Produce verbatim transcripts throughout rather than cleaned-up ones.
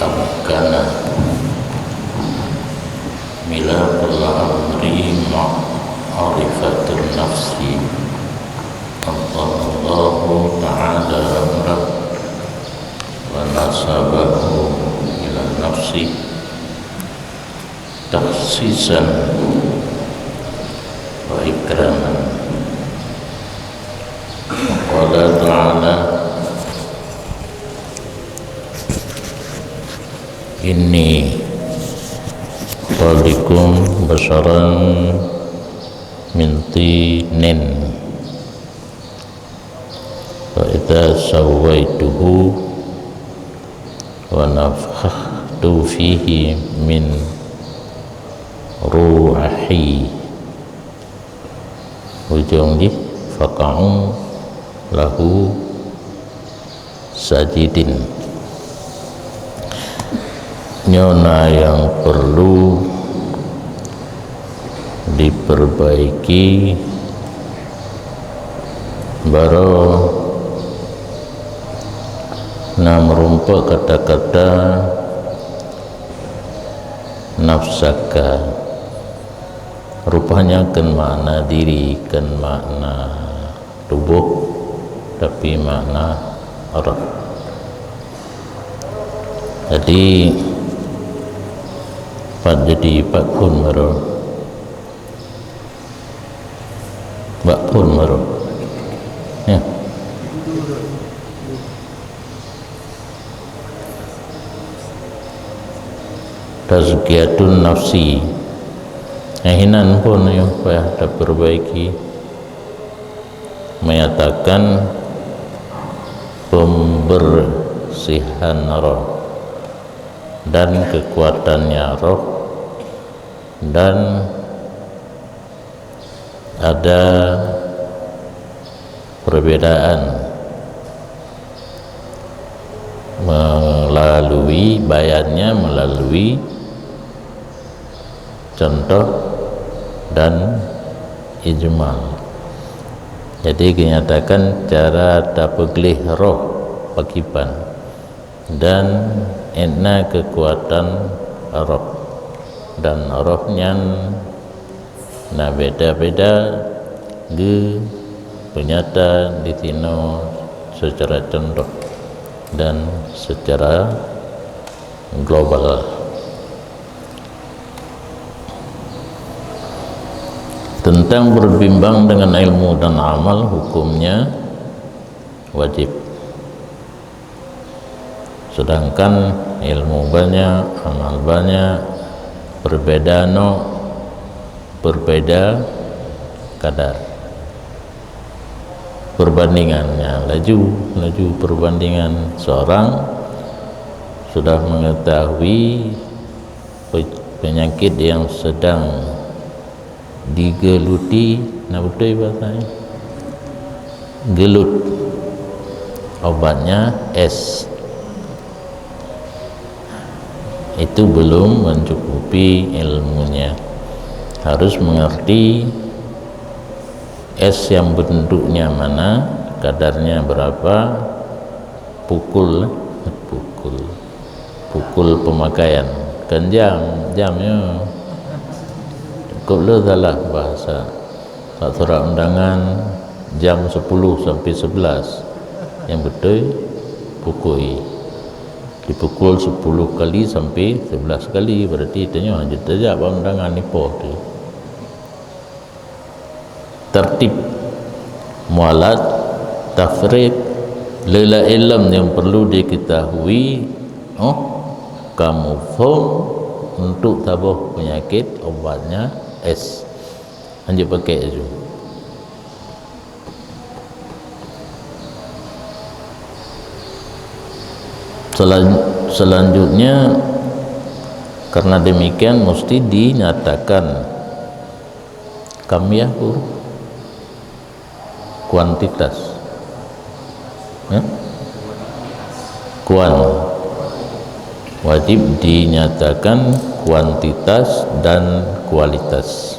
أمكن ملاك الأمر معرفة النفس، أفضل الله تعالى أمره ونسبه إلى النفس تخصيصا وإكراما. وقال تعالى: إني خالق بشرا من طين فإذا سويته ونفخت فيه من روحي. Ujong jih, فقعوا له ساجدين. Nyoe na nyang perlu diperbaiki, baroe na meurumpok kata-kata nafsaka. Rupanya kon makna diri, kon makna tuboh, tapi makna roh. Jadi, pat jadi pat phon baroe. Bak phon baroe. Ya. Tazkiyatun nafsi. Eh, hinan pun yang payah diperbaiki. Menyatakan pembersihan roh dan kekuatannya roh, dan ada perbedaan melalui, bayannya melalui contoh dan ijmal. Jadi, dinyatakan cara tapeugleh roh pakiban dan ena kekuatan roh, dan roh nyan na beda-beda, geu peunyata di sinoe secara contoh dan secara global. Tentang berbimbang dengan ilmu dan amal, hukumnya wajib. Sedangkan ilmu banyak, amal banyak, perbedaan, berbeda kadar. Perbandingannya laju, laju perbandingan seorang sudah mengetahui pe-, penyakit yang sedang digeluti, na beutôi bahasanya? Gelut. Obatnya es. Itu belum mencukupi ilmunya. Harus mengerti es yang bentuknya mana, kadarnya berapa, pukul, pukul, pukul pemakaian. Kan jam, jam ya. Cukup le salah bahasa. Bak surat undangan jam sepuluh sampai sebelas. Yang beutôi, pukul. Dipukul sepuluh kali sampai sebelas kali, berarti tanyoe hana tajak bak undangan ipoh tu. Tertib, mualat, tafriq, lila ilm yang perlu diketahui, oh, kamu form untuk saboh penyakit obatnya es. Lanjut pakai laju. Selan-, selanjutnya, karena demikian mesti dinyatakan kam ya, kuantitas. Ya? Kuan. Wajib dinyatakan kuantitas dan kualitas.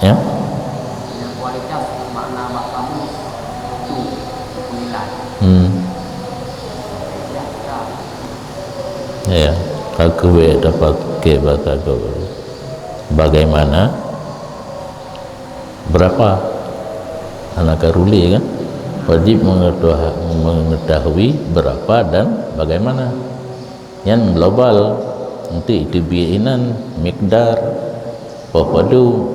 Ya? Kualitas makna bak kamus itu penilai. Hmm. Ya, ka keuh bèk tapaké basa gob. Bagaimana? Berapa? Hana ka rulé kan? Wajib mengetahui, mengetahui berapa dan bagaimana. Nyan global, untuk itu biaya inan, mikdar, poh padum,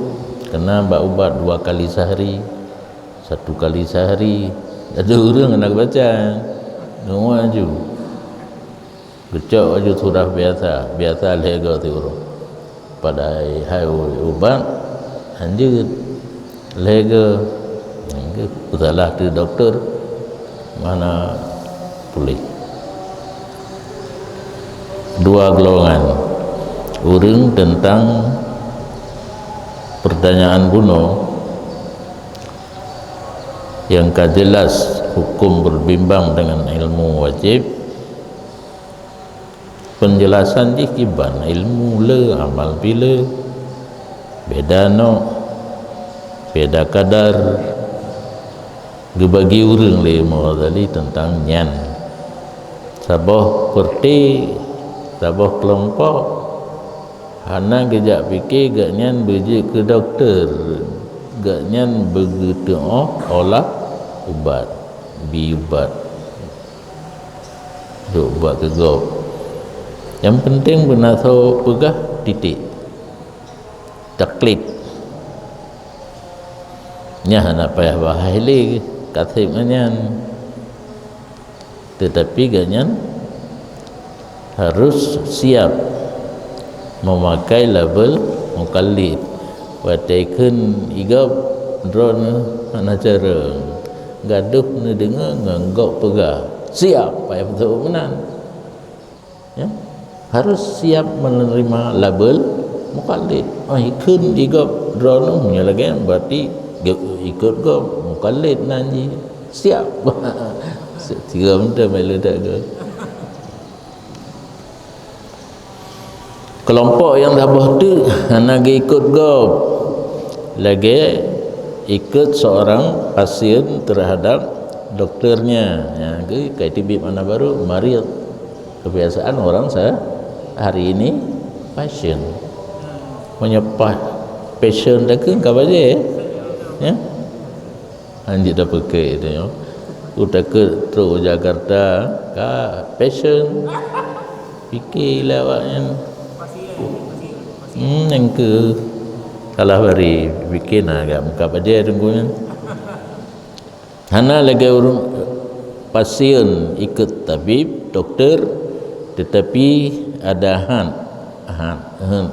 kena bak ubat dua kali sehari, satu kali sehari. Ada ureuëng nak baca, semua aju. Geucok aju surah biasa, biasa lhèe go siuroe. Padahai hai ubat hanjeuet lhèe go. Peusalahan doktor, mana puléh. Dua golongan ureuëng tentang pertanyaan bunoe yang ka jelas hukum berbimbang dengan ilmu wajib. Penjelasan jih kiban, ilmu le, amal pih le. Beda nok, beda kadar. Geubagi ureuëng lé Imam Ghazali tentang nyan. Saboh peurti, saboh keulompok hana geujak pike gobnyan beujeuet keu dokto, gobnyan beugeuteuoh olah ubat, bi ubat. Duek buat keu gob. Nyang penting beuna soe peugah titik. Taklid. Nyan hana payah bahas lé kaseb nyan. Tetapi gobnyan harus siap memakai label mukallid. Watèe kheun igob droeneuh hana carông. Gadôh neudeungoe ngon gob peugah, "Siap!" Payah beutôi meunan. Ya, harus siap menerima label mukallid. Oh, ikheun di gob droeneuh, meunyoe lagèe nyan berarti ge-, ikot gob, mukallid nan jih. Siap. Tiga mentah malu tak ke? Kelompok nyang saboh teuk hana geuikot gob. Lagèe ikot seorang pasien terhadap dokternya. Ya, ke, kai tibib mana baru, marid. Kebiasaan orang se-, hari ini pasien. Meunyoe pa-, pasien takheun ka bajèe, ya. Hanjeuet tapeugah itu, ya. Utakheun trok Jakarta ka pasien. Pike lé awaknyan. Hmm, nyang keu salah bari pike na agak muka bajèe teungku nyan. Hana lagèe ureueng pasien ikot tabib, doktor, tetapi ada hat, hat, hat.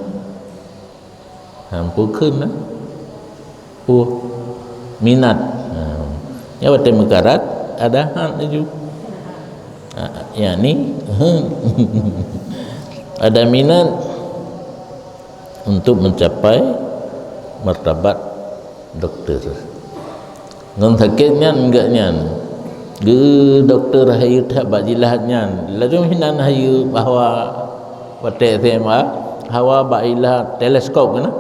Ha, peue kheun na? Peue minat. Ha. Nyan watèe meukarat ada hat laju. Ha, yakni, ha. Ada minat untuk mencapai martabat doktor. Ngon sakét nyan, gobnyan geu doktor hayeue that bak jilahat nyan. Laju hinan hayeue bahwa watèe S M A, hawa bak jilahat teleskop keunan.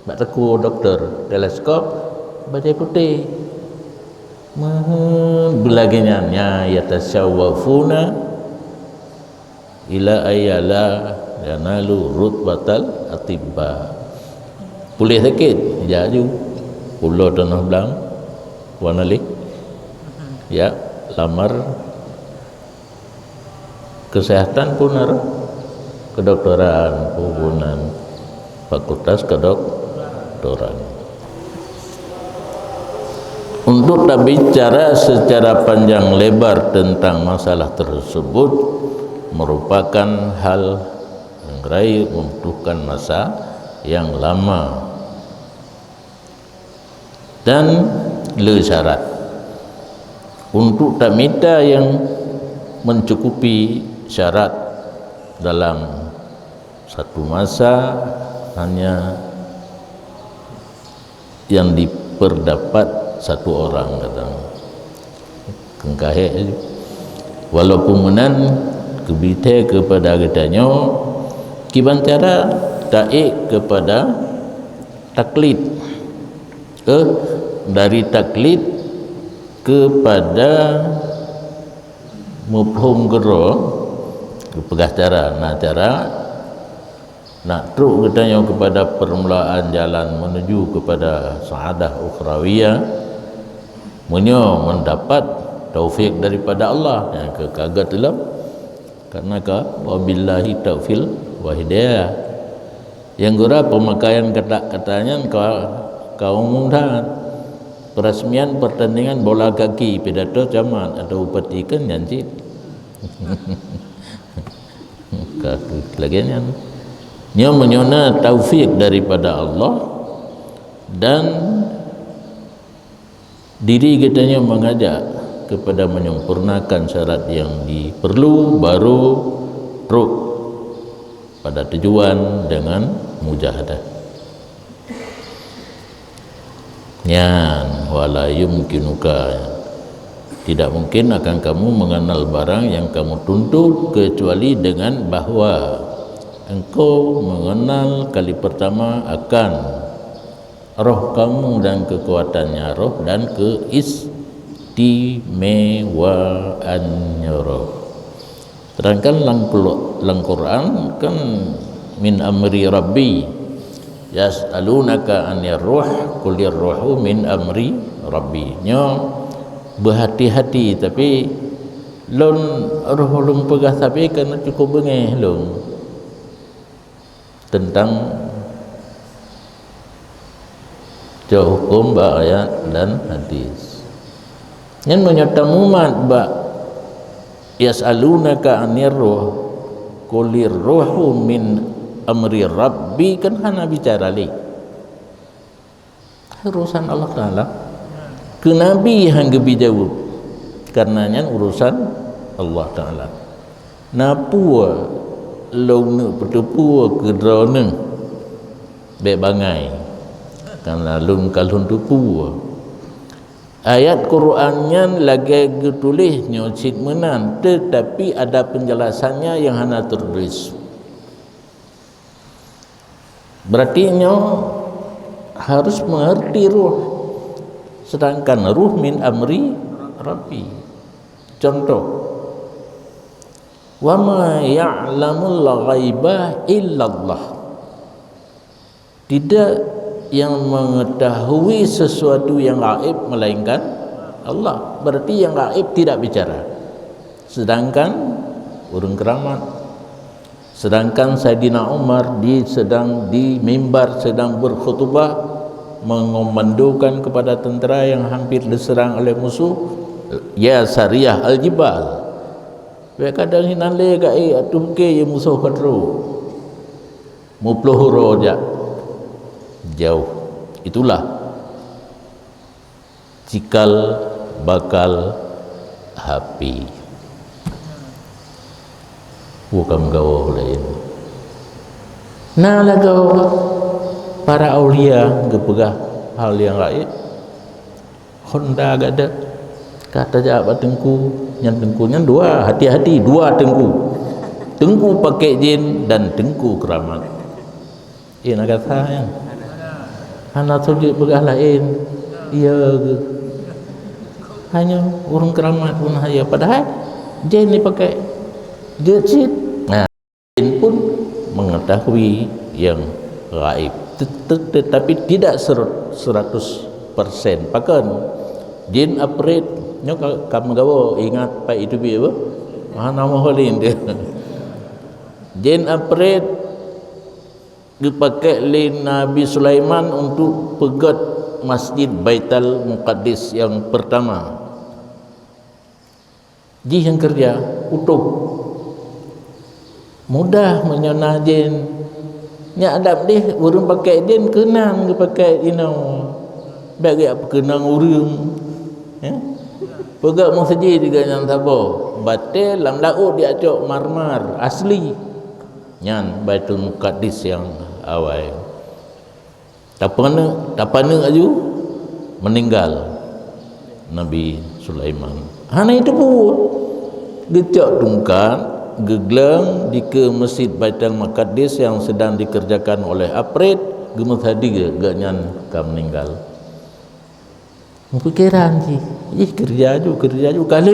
Bak teukue doktor, teleskop bajèe putéh. Meuheuet beulagèe nyan, nya yatasyawwafuna ila ayyala yanalu rutbatal atibba. Puléh sakét, jak aju. Pulo Tanoh Blang, wan alih. Ya, lamar kesehatan pun harus kedokteran, hubungan fakultas kedokteran. Untuk berbicara secara panjang lebar tentang masalah tersebut merupakan hal yang raih membutuhkan masa yang lama dan le syarat. Untuk tamita yang mencukupi syarat dalam satu masa hanya yang diperdapat satu orang kadang. Keungkahé. Walaupun meunan, keubité keupada geutanyoe, kiban cara taék keupada taklid. Eh, dari taklid keupada muphom keudroe, Peugah cara, na cara nak trok geutanyoe kepada permulaan jalan menuju kepada sa'adah ukhrawiyah. Meunyoe mendapat taufik daripada Allah, nyang keu kaget lom. Karena ka, "Wabillahi taufiq wal hidayah." Nyang gura pemakaian kata-kata nyan ka, ka umum that. Peresmian pertandingan bola kaki, pidato camat atau bupati kan nyan cit. Ka lagèe nyan. Nyoe meunyoe na taufik daripada Allah dan diri geutanyoe mengajak kepada menyempurnakan syarat yang diperlu, baru trok pada tujuan dengan mujahadah. Nyan, wala yumkinuka, tidak mungkin akan kamu mengenal barang yang kamu tuntut kecuali dengan bahwa engkau mengenal kali pertama akan roh kamu dan kekuatannya roh dan keistimewaannya roh. Sedangkan lam, lam Quran kan, "Min amri Rabbi, yas'alunaka anir ruh, qulir ruhu min amri Rabbi." Nyoe beuhati-hati, tapi lôn roh lôn peugah sabe karena cukup beungéh lôn teuntang cok huköm bak ayat dan hadis. Nyan meunyoe tamumat bak, "Yas'alunaka anir ruh, qulir ruhu min amri Rabbi," kan hana bicara lé. Urusan Allah Taala. Keu Nabi han geubi jaweueb, karena nyan urusan Allah Taala. Na peue lôn neuk peuteupeue keu droeneuh? Bék bangai, karena lôn ka lôn teupeue. Ayat Quran nyan lagée geutuléh nyoe cit meunan, teutapi ada penjelasannya yang hana teutuléh. Berarti nyoe harus mengerti ruh, sedangkan ruh min amri Rabbi. Contoh, "Wa ma ya'lamul ghaiba illallah." Tidak yang mengetahui sesuatu yang gaib melainkan Allah. Berarti yang gaib tidak bicara. Sedangkan ureuëng keramat, sedangkan Saidina Umar di, sedang di mimbar, sedang berkhutbah, mengomandokan kepada tentera yang hampir diserang oleh musuh, "Ya sariyah al-jibal." Bék kadang hinan lé gaib ateueh ke ye musoh ka trok. Muploh uroe jak jauh. Itulah cikal bakal api. Bukan meugawoe laén. Na lagoe para aulia geupeugah hal nyang gaib. Honda gata ka tajak bak teungku, nyan teungku nyan dua, hati-hati, dua teungku. Teungku pakai jin dan teungku keramat. Eh, na gata nyan. Hana sulit peugah laén. Iya geuh. Hanya ureuëng keramat pun haya. Padahal jin dipakai. Jeuet cit. Nah. Jin pun mengetahui yang gaib, tet-, tet-, tetapi tidak serut-, seratus persen. Pakon? Jin apret, nyoe ka, ka meugawoe, ingat Pak Itu Bie apa? Ah, nama holin dia. Jin apret dipakai lé Nabi Sulaiman untuk peugét Masjid Baitul Muqaddas yang pertama. Jih nyang keureuja, utoh. Mudah meunyoe na jén. Nyak adab deh, ureuëng pakai jén keunan geupakai inoe. Bék geujak peukeunong ureuëng. Ya? Peugah meuseujid juga nyang saboh. Batée lam laôt diacok marmar asli. Nyan Baitul Muqaddas nyang awai. Tapaneuk, tapaneuk aju, meuninggal Nabi Sulaiman. Hana jiteupeue. Geucok tungkat, geugleueng dikeue Masjid Baitul Maqadis nyang seudang dikerjakan oleh apret, geumeusadie geuhnyan ka meuninggal. Meupikéran jih, ih, keureuja ju, keureuja ju, ka le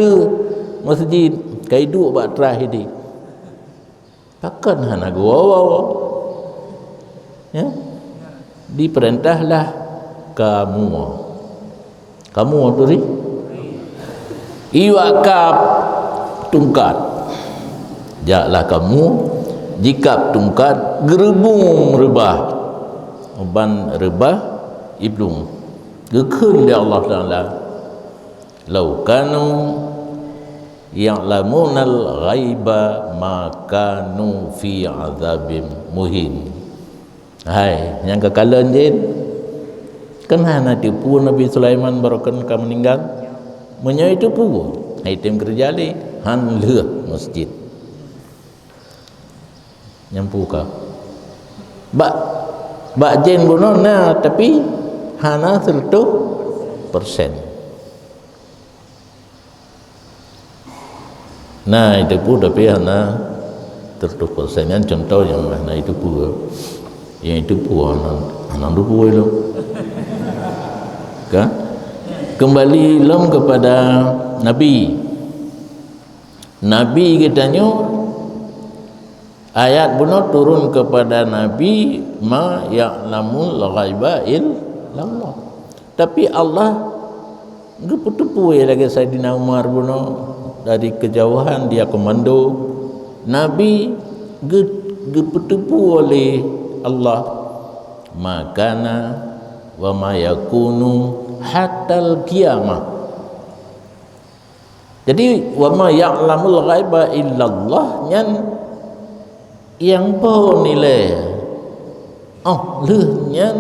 masjid, ka iduek bak trah idéh. Pakon hana geuwoe-woe? Ya? Diperintahlah kamoe. Kamoe turi. Iwak kab tungkat. Jaklah kamoe jikab tungkat geureubung reubah. Ban reubah iblong. Geukheun lé Allah Taala, "Lau kanu ya'lamunal ghaiba ma kanu fi azabim muhin." Hai, nyang ka kalon jén, kan hana teupeue Nabi Sulaiman barokan ka meuninggai? Meunyoe teupeue, hai tem keureuja lé, han lheueh masjid. Nyang peue ka. Bak, bak jén bunoe na, tapi hana seratus persen. Na, iteupeue tapi hana seratus persen. Nyan contoh nyang hana iteupeue. Nyang iteupeue hana, hana teupeue lom. Kan? Kembali lom kepada Nabi. Nabi geutanyoe, ayat bunoe turun kepada Nabi, "Ma ya'lamul ghaiba illallah." Tapi Allah geupeuteupeue lagée Saidina Umar bunoe dari kejauhan dia komando. Nabi geu-, geupeuteupeue oleh Allah, "Ma kana wa ma yakunu hatal qiyamah." Jadi, "Wa ma ya'lamul ghaiba illallah" nyan nyang po nilai. Oh, lheueh nyan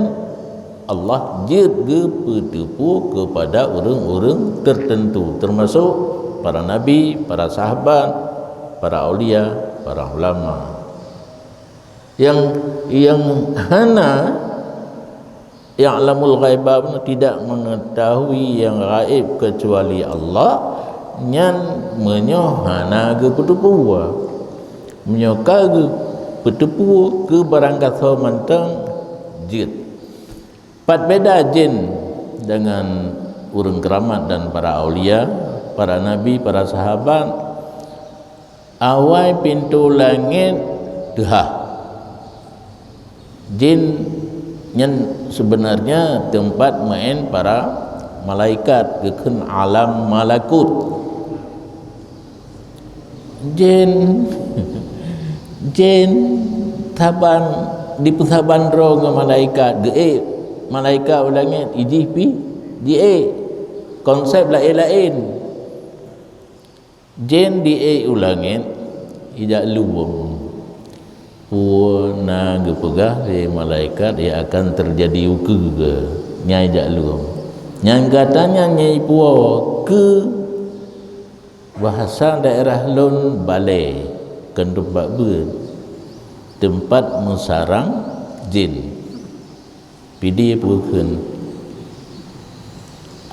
Allah jeuet geupeuteupeue kepada ureuëng-ureuëng tertentu, termasuk para nabi, para sahabat, para aulia, para ulama. Yang, yang hana ya'lamul ghaiba, tidak mengetahui yang gaib kecuali Allah, nyan meunyoe hana geupeuteupeue. Meunyoe ka geupeuteupeue keu barang gasoe mantong jeuet. Pat beda jén dengan ureuëng keuramat dan para aulia, para nabi, para sahabat. Awai pintoe langét teuhah. Jén nyan sebenarnya tempat maén para malaikat, geukheun alam malakut. Jén, jén saban, dipeusaban droe ngon malaikat, geuék malaikat u langét, ijih pih jiék. Konsep laén-laén. Jén diék u langét, ijak luwöm. Peue na geupeugah lé malaikat nyang akan teujadi ukeue geuh, nyan ijak luwöm. Nyan gata nyan nyang ipuwoe keu bahasa daerah lôn balée, kon teumpat beuet, teumpat meusarang jén. Pidie peue kheun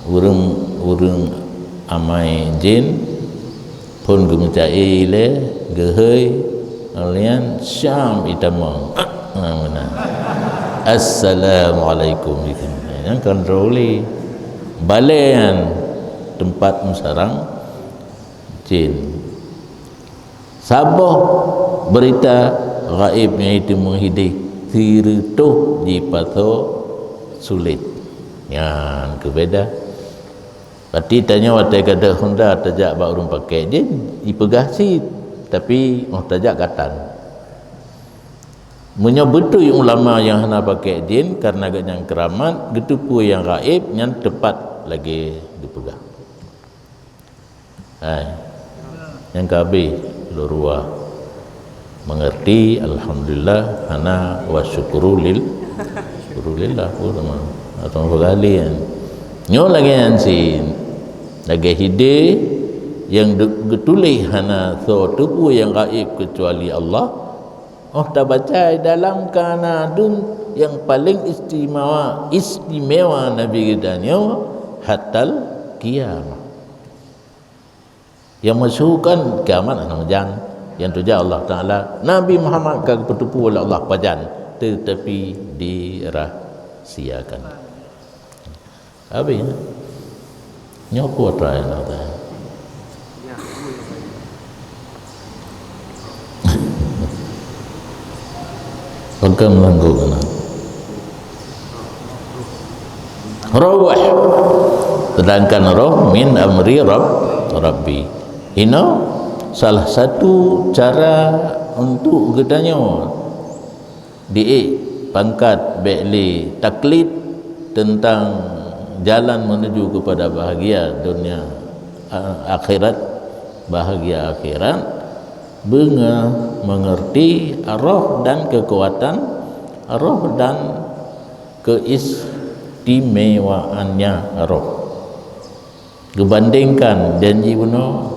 ureuëng-ureuëng amai jén phon geumeucai ilée geuhôi alian Syam itamong. Nah, meunan. Assalamualaikum ikheun. Nyan kan droli. Balée nyan teumpat meusarang jén. Saboh beurita gaéb nyang jiteumeung hidéh sireutôh jipasoe sulet. Nyan keuh beda. Berarti tanyoe watée gadôh honda tajak bak ureuëng pakèk jén, jipeugah cit, tapi óh tajak gatan. Meunyoe beutôi ulama nyang hana pakèk jén kareuna gobnyan keuramat, geuteupeue nyang gaéb nyan teupat lagée geupeugah. Hai. Nyang ka habéh lôn rua. Mengerti, alhamdulillah, hana wa syukuru lil-, syukuru lillah, oh, teuma. Atau berkali kan. Nyoe lagée nyan cit. Lagée hidéh nyang de-, geutuléh hana soe teupeue nyang gaéb keucuali Allah. Óh tabaca dalam kana dum nyang paleng istimewa, istimewa Nabi geutanyoe hatal kiamah. Nyang masyhur kan kiamat hana meujan, nyang tuja Allah Taala, Nabi Muhammad ka geupeuteupeue lé Allah pajan, teutapi dirahsiakan. Habéh, nyoe peue atra nyang na. Pegang lengkuk na. Roh. Sedangkan roh min amri Rabb, Rabbi. Inoe salah satu cara untuk geutanyoe diék pangkat bék lé taklid teuntang jalan menuju kepada bahagia dunia, a-, akhirat, bahagia akhirat, beungoh mengerti roh dan kekuatan roh dan keistimewaannya roh. Geubandingkan janji bunoe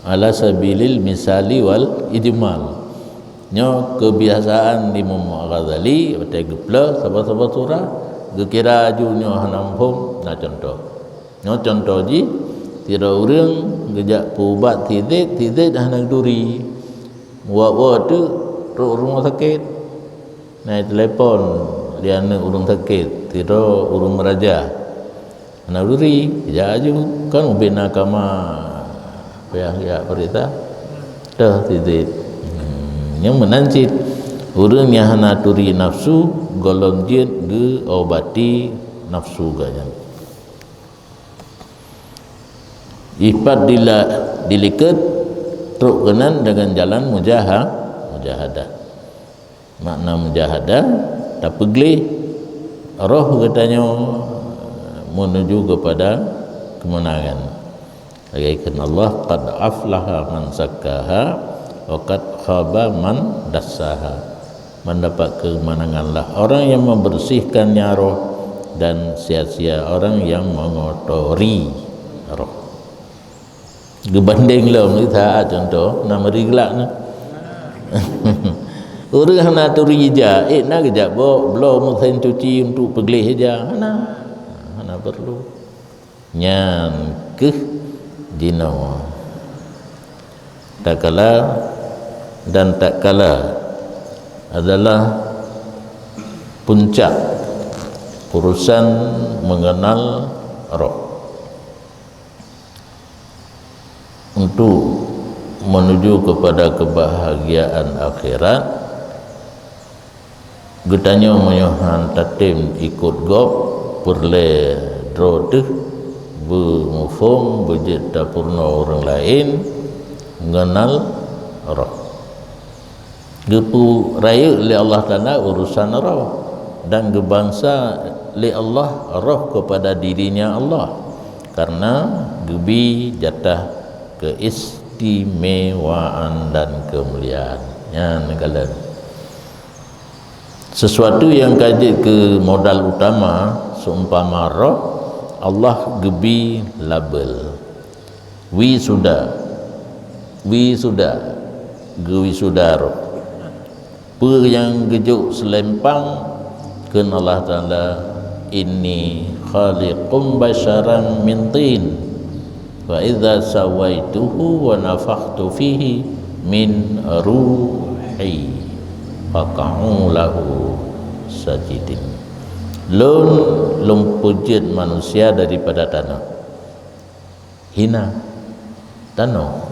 ala sabilil misali wal ijmal. Nyoe keubiasaan Imam Ghazali, watée geupeuleueh saboh-saboh surah, geukira aju nyoe hana muphom, na cuntoh. Nyoe cuntoh jih, sidroe ureuëng geujak peuubat si zét, si zét hana geuturi. Ubat-ubat teuk trok rumoh sakét. Na telepon lé aneuëk ureuëng sakét, sidroe ureuëng meuraja. Hana geuturi, geujak aju, kan ubé na kama payah jak peuriksa. Teuh si zét. Hmm, nyang meunan cit, ureuëng nyang hana turi nafsu, gohlom jeuet geuobati nafsu geuh nyan. Ipat dila-, dilikot trok keunan deungon jalan mujaha-, mujahadah. Makna mujahadah, tapeugleh roh geutanyoe menuju kepada kemenangan. Lagée kheun Allah, "Qad aflaha man zakkaha, wa qad khaba man dassaha." Mendapat kemenanganlah orang yang membersihkannya roh, dan sia-sia orang yang mengotori roh. Geubandeng lom, saat contoh, na meuri geulak na. Ureuëng hana turi ija, ék na geujak bok bloe mesin cuci untuk peugleh ija, hana. Hana perlu. Nyan keuh jinoe. Tatkala dan tatkala adalah puncak urusan mengenal roh. Untuk menuju kepada kebahagiaan akhirat, geutanyoe meunyoe han tatem ikot gob, peureulée droe teuh beumuphom, beujeuet tapeurunoe ureuëng laén ngeunal roh. Geupeurayeuk lé Allah Taala urusan roh, dan geubansa lé Allah roh kepada dirinya Allah, karena geubi jatah keistimewaan dan kemuliaan. Nyan kalon. Sesuatu nyang ka jeuet keu modal utama, seumpama roh, Allah geubi label. Wisuda. Wisuda. Geuwisuda roh. Peue nyang geujok seulempang kheun Allah Taala, "Inni khaliqum basyaran min tin, fa idza sawaituhu wa nafakhtu fihi min ruhi, faqa'u lahu sajidin." Lôn, lôn peujeuet manusia daripada tanoh. Hina. Tanoh.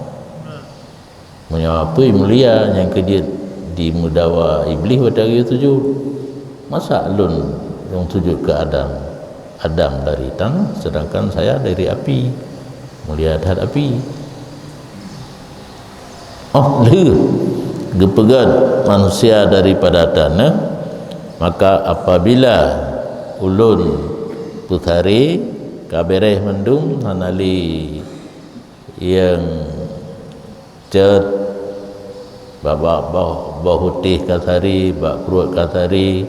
Meunyoe apui mulia nyang keujeuet dimeudawa Iblih watée geuyue sujut. Masa lôn, lôn sujut keu Adam? Adam dari tanah, sedangkan saya dari api. Mulia that api. Oh lheueh geupeugét manusia daripada tanoh, maka apabila ulôn peusaré ka béréh mandum, hana lé nyang cot, bak, bak boh, boh utéh ka saré, bak pruet ka saré,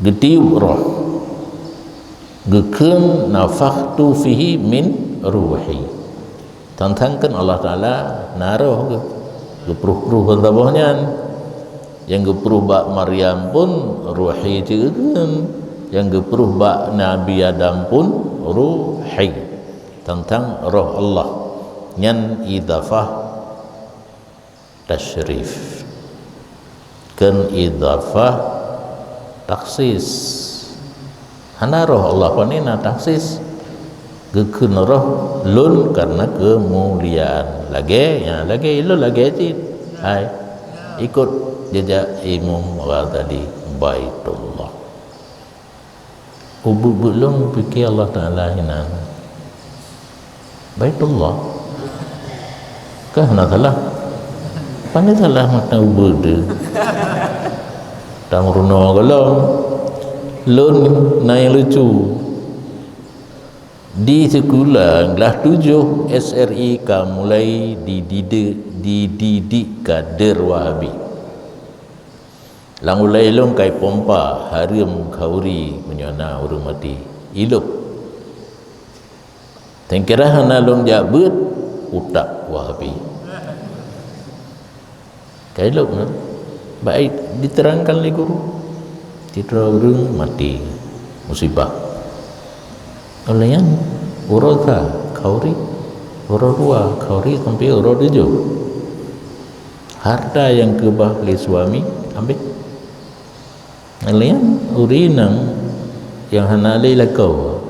geutiup roh, geukheun, "Nafakhtu fihi min ruhi." Tantang kheun Allah Taala na roh geuh, geupruh-pruh ban saboh nyan. Nyang geupruh bak Maryam pun ruhi cit geukheun, nyang geupruh bak Nabi Adam pun ruhi. Tantang roh Allah. Nyan idhafah tasyrif. Kheun idhafah takhsis. Hana roh Allah, pane na takhsis. Geukheun roh lôn karena keumuliaan. Lagée, ya, lagée lôn lagée cit. Hai. Ikot jejak Imam Ghazali, Baitullah. Ubeuet-beuet lôn pike Allah Taala hinan. Baitullah. Ka hana salah. Pane salah mata ubeuet tu. Tameurunoe gohlom. Lôn na nyang lucu. Di sikula glah tujoh S R I ka mulai dididik, dididik kader Wahabi. Lam ulée lôn kai pompa hareuem khauri meunyoe na ureuëng maté. Ilop. Sengkira hana lôn jak beuet utak Wahabi. Kai lôn na. Baik diterangkan lé guru. Sidroe ureuëng maté musibah. Oleh nyan uroe sa khauri, uroe dua khauri sampai uroe tujoh. Harta yang keubah lé suami ambil. Laén ureuëng inong nyang hana lé lakoe,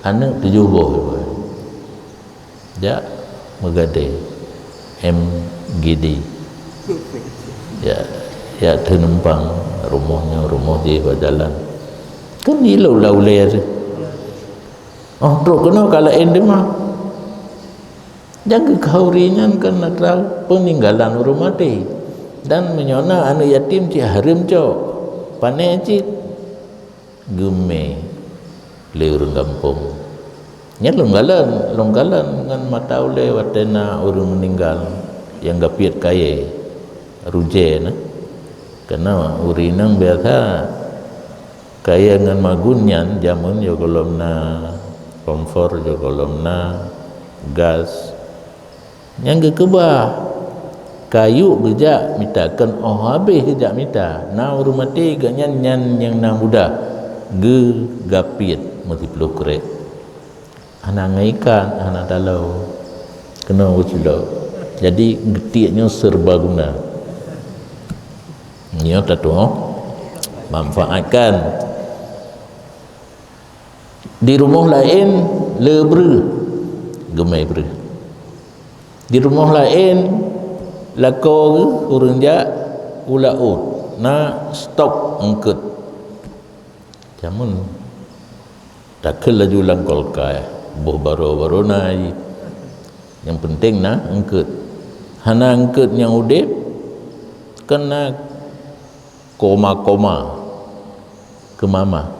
aneuëk tujoh boh. Jak meugadée M G D. Jak, jak teunumpang rumoh nyoe, rumoh jih bak jalan. Kan ilop lam ulée teuh. Oh, trok keunoe ka laén teuma. Nyang geukhauri nyan kan atra peuninggalan ureuëng maté. Dan meunyoe na aneuëk yatim cit hareuem cok, pane cit geumé lé ureuëng gampông. Nyan lôn kalon, lôn kalon ngon mata ulée watée na ureuëng meuninggal nyang geupiet kayée, rujée na. Keunoe ureuëng inong biasa kayée ngon magun nyan jameun yoh gohlom na kompor, yoh gohlom na gas. Nyang geukeubah, kayue geujak mita, keu óh habéh geujak mita. Na ureuëng maté geuh nyan, nyan nyang na mudah geugapiet meusiploh krek. Hana ngon ikat, hana taloe. Keunoe geuculok. Jadi geutiek nyoe serbaguna. Nyoe tatuoh manfaatkan. Di rumoh laén le breuh, geumé breuh. Di rumoh laén lakoe geuh ureuëng jak u laôt, na stok eungkot. Jameun takheun laju lam kulkas, boh barô-barô na jih. Nyang penting na eungkot. Hana eungkot nyang udeb, kan na koma-koma, keumamah.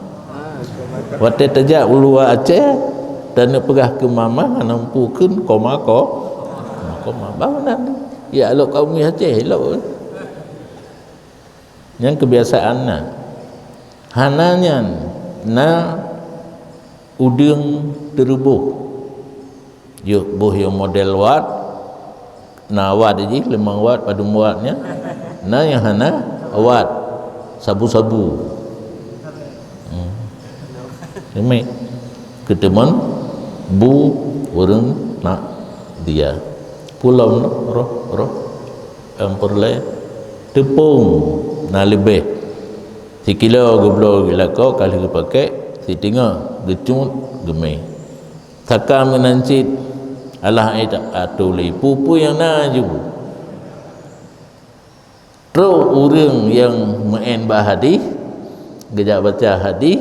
Watée tajak u luwa Aceh, taneuk peugah keumamah, hana muphom kheun koma-ko-, koma-koma. Bah meunan, ya lok kaum Aceh, lok. Nyang keubiasaan na. Hana nyan, na udeueng teuruboh. Yôh boh yôh model wat, na wat jih, limong wat, padum wat nyan. Na nyang hana wat, sabu-sabu. Hmm. Keuteumon bu ureuëng nak dia. Pulom roh, roh. Em peureulée teupông na leubeh. Sikilo geubloe geuh lakoe ka lheueh geupakek, siteungoh geucut geumé. Saka meunan cit, alah ai atô lé peue-peue nyang na ju. Trok ureuëng nyang meu'en bak hadih, geujak baca hadih,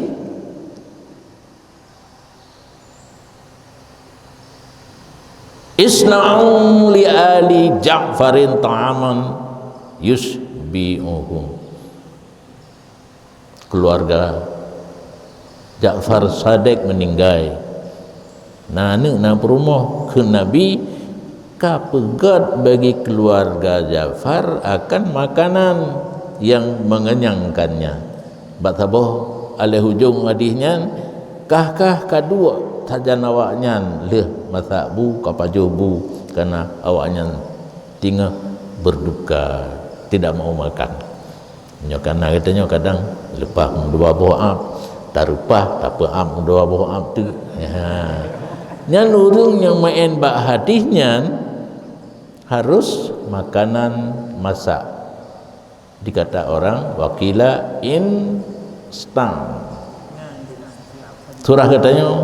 "Isna'u li ali Ja'farin ta'aman yusybi'uhum." Keuluwarga Ja'far Sadeq meuninggai. Na aneuëk na peurumoh, kheun Nabi, ka peugét bagi keuluwarga Ja'far akan makanan nyang mengenyangkannya. Bak saboh aléh ujong hadih nyan, kah-kah ka duek sajan awaknyan lheueh masak bu, ka pajoh bu, kana awaknyan teungoh berduka, tidak mau makan. Nyoe kana geutanyoe kadang leupah meudua boh ap, tareupah, tapeuap meudua boh ap teuk. Ha. Nyan ureuëng nyang meu'en bak hadih nyan harus makanan masak. Dikata orang, wakila instan. Surah geutanyoe,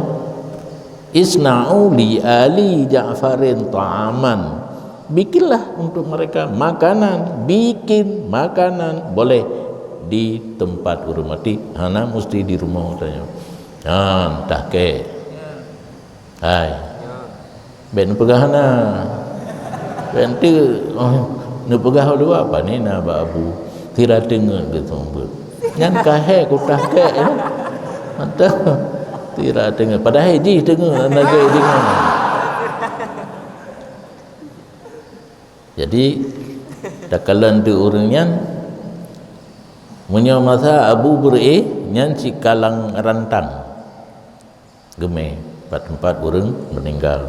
"Isna'u li ali Ja'farin ta'aman." Bikinlah untuk mereka makanan, bikin makanan boleh di tempat ureuëng maté, hana mesti di rumoh tanyoe. Nyan tah kek. Hai. Bék neupeugah hana. Bék ente, oh, neupeugah luwa apa ni na bak abu. Tira teungeut geutumbeuet. Nyan kahé kutah kek ya. Mantap. Tira teungeut. Padahai jih teungeut, hana jai teungeut. Jadi, takalon tu ureuëng nyan, meunyoe masa abu beureuéh, nyan sikalang rantang. Geumé, pat teumpat ureuëng meuninggal.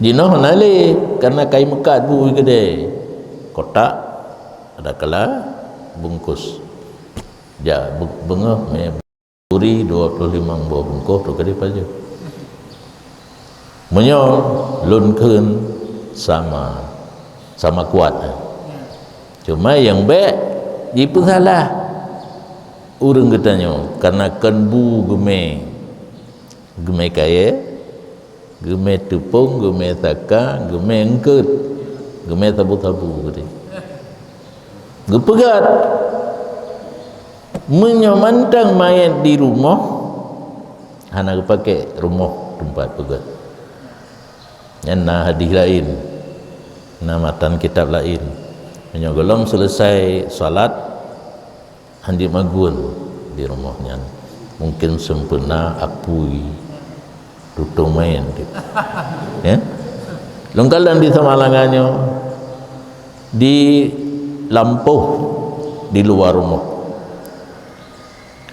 Jinoe hana lé, karena kai meukat bu keudée. Kotak, ada kala bungkus. Jak be-, beungoh mé turi dua puluh lima boh bungkus tu ka dipajoh. Meunyoe lôn kheun sama, sama kuat. Cuma nyang bék jipeusalah ureuëng geutanyoe, karena kon bu geumé, geumé kayée, geumé teupông, geumé saka, geumé eungkôt, geumé sabu-sabu geutanyoe. Geupeugét, meunyoe mantong manyét di rumoh, hana geupaké rumoh teumpat peugét. Nyan na hadih laén, na matan kitab laén. Meunyoe gohlom seuleusai salat, hanjeuet magun di rumoh nyan. Mungkin sempena apui tutong main. Ya? Lôn kalon di Samalanga nyoe, di lampôh di luwa rumoh.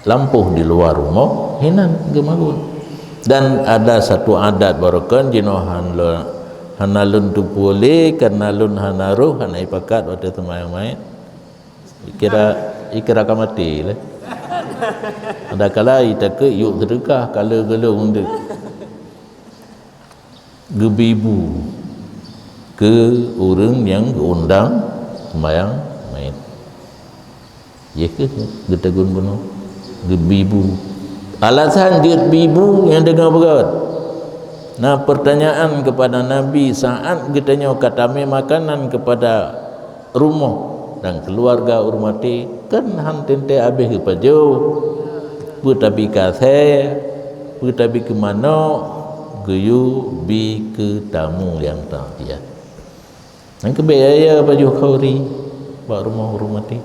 Lampôh di luwa rumoh, hinan geumagun. Dan ada satu adat barokon jinoe han lo-, hana lôn teupeue lé, karena lôn hana roh, hana ipakat watée seumayang manyét. Ikira, ikira ka maté lé. Ada kala itakeu yuk seudeukah kala-kala untuk geubi bu keu ureuëng nyang geuundang seumayang manyét. Yeh keuh geutagun bunoe, geubi bu. Alasan jeuet bi bu nyang teungoh beugét. Nah, pertanyaan kepada Nabi, saat geutanyoe ka tamé makanan kepada rumoh dan keluarga ureuëng maté, kan han teuntée habéh geupajoh. Peue tabi keu asée, peue tabi keu manok, geuyue bi keu tamu nyang takziah. Nyang keubit ya, ya pajoh khauri bak rumoh ureuëng maté.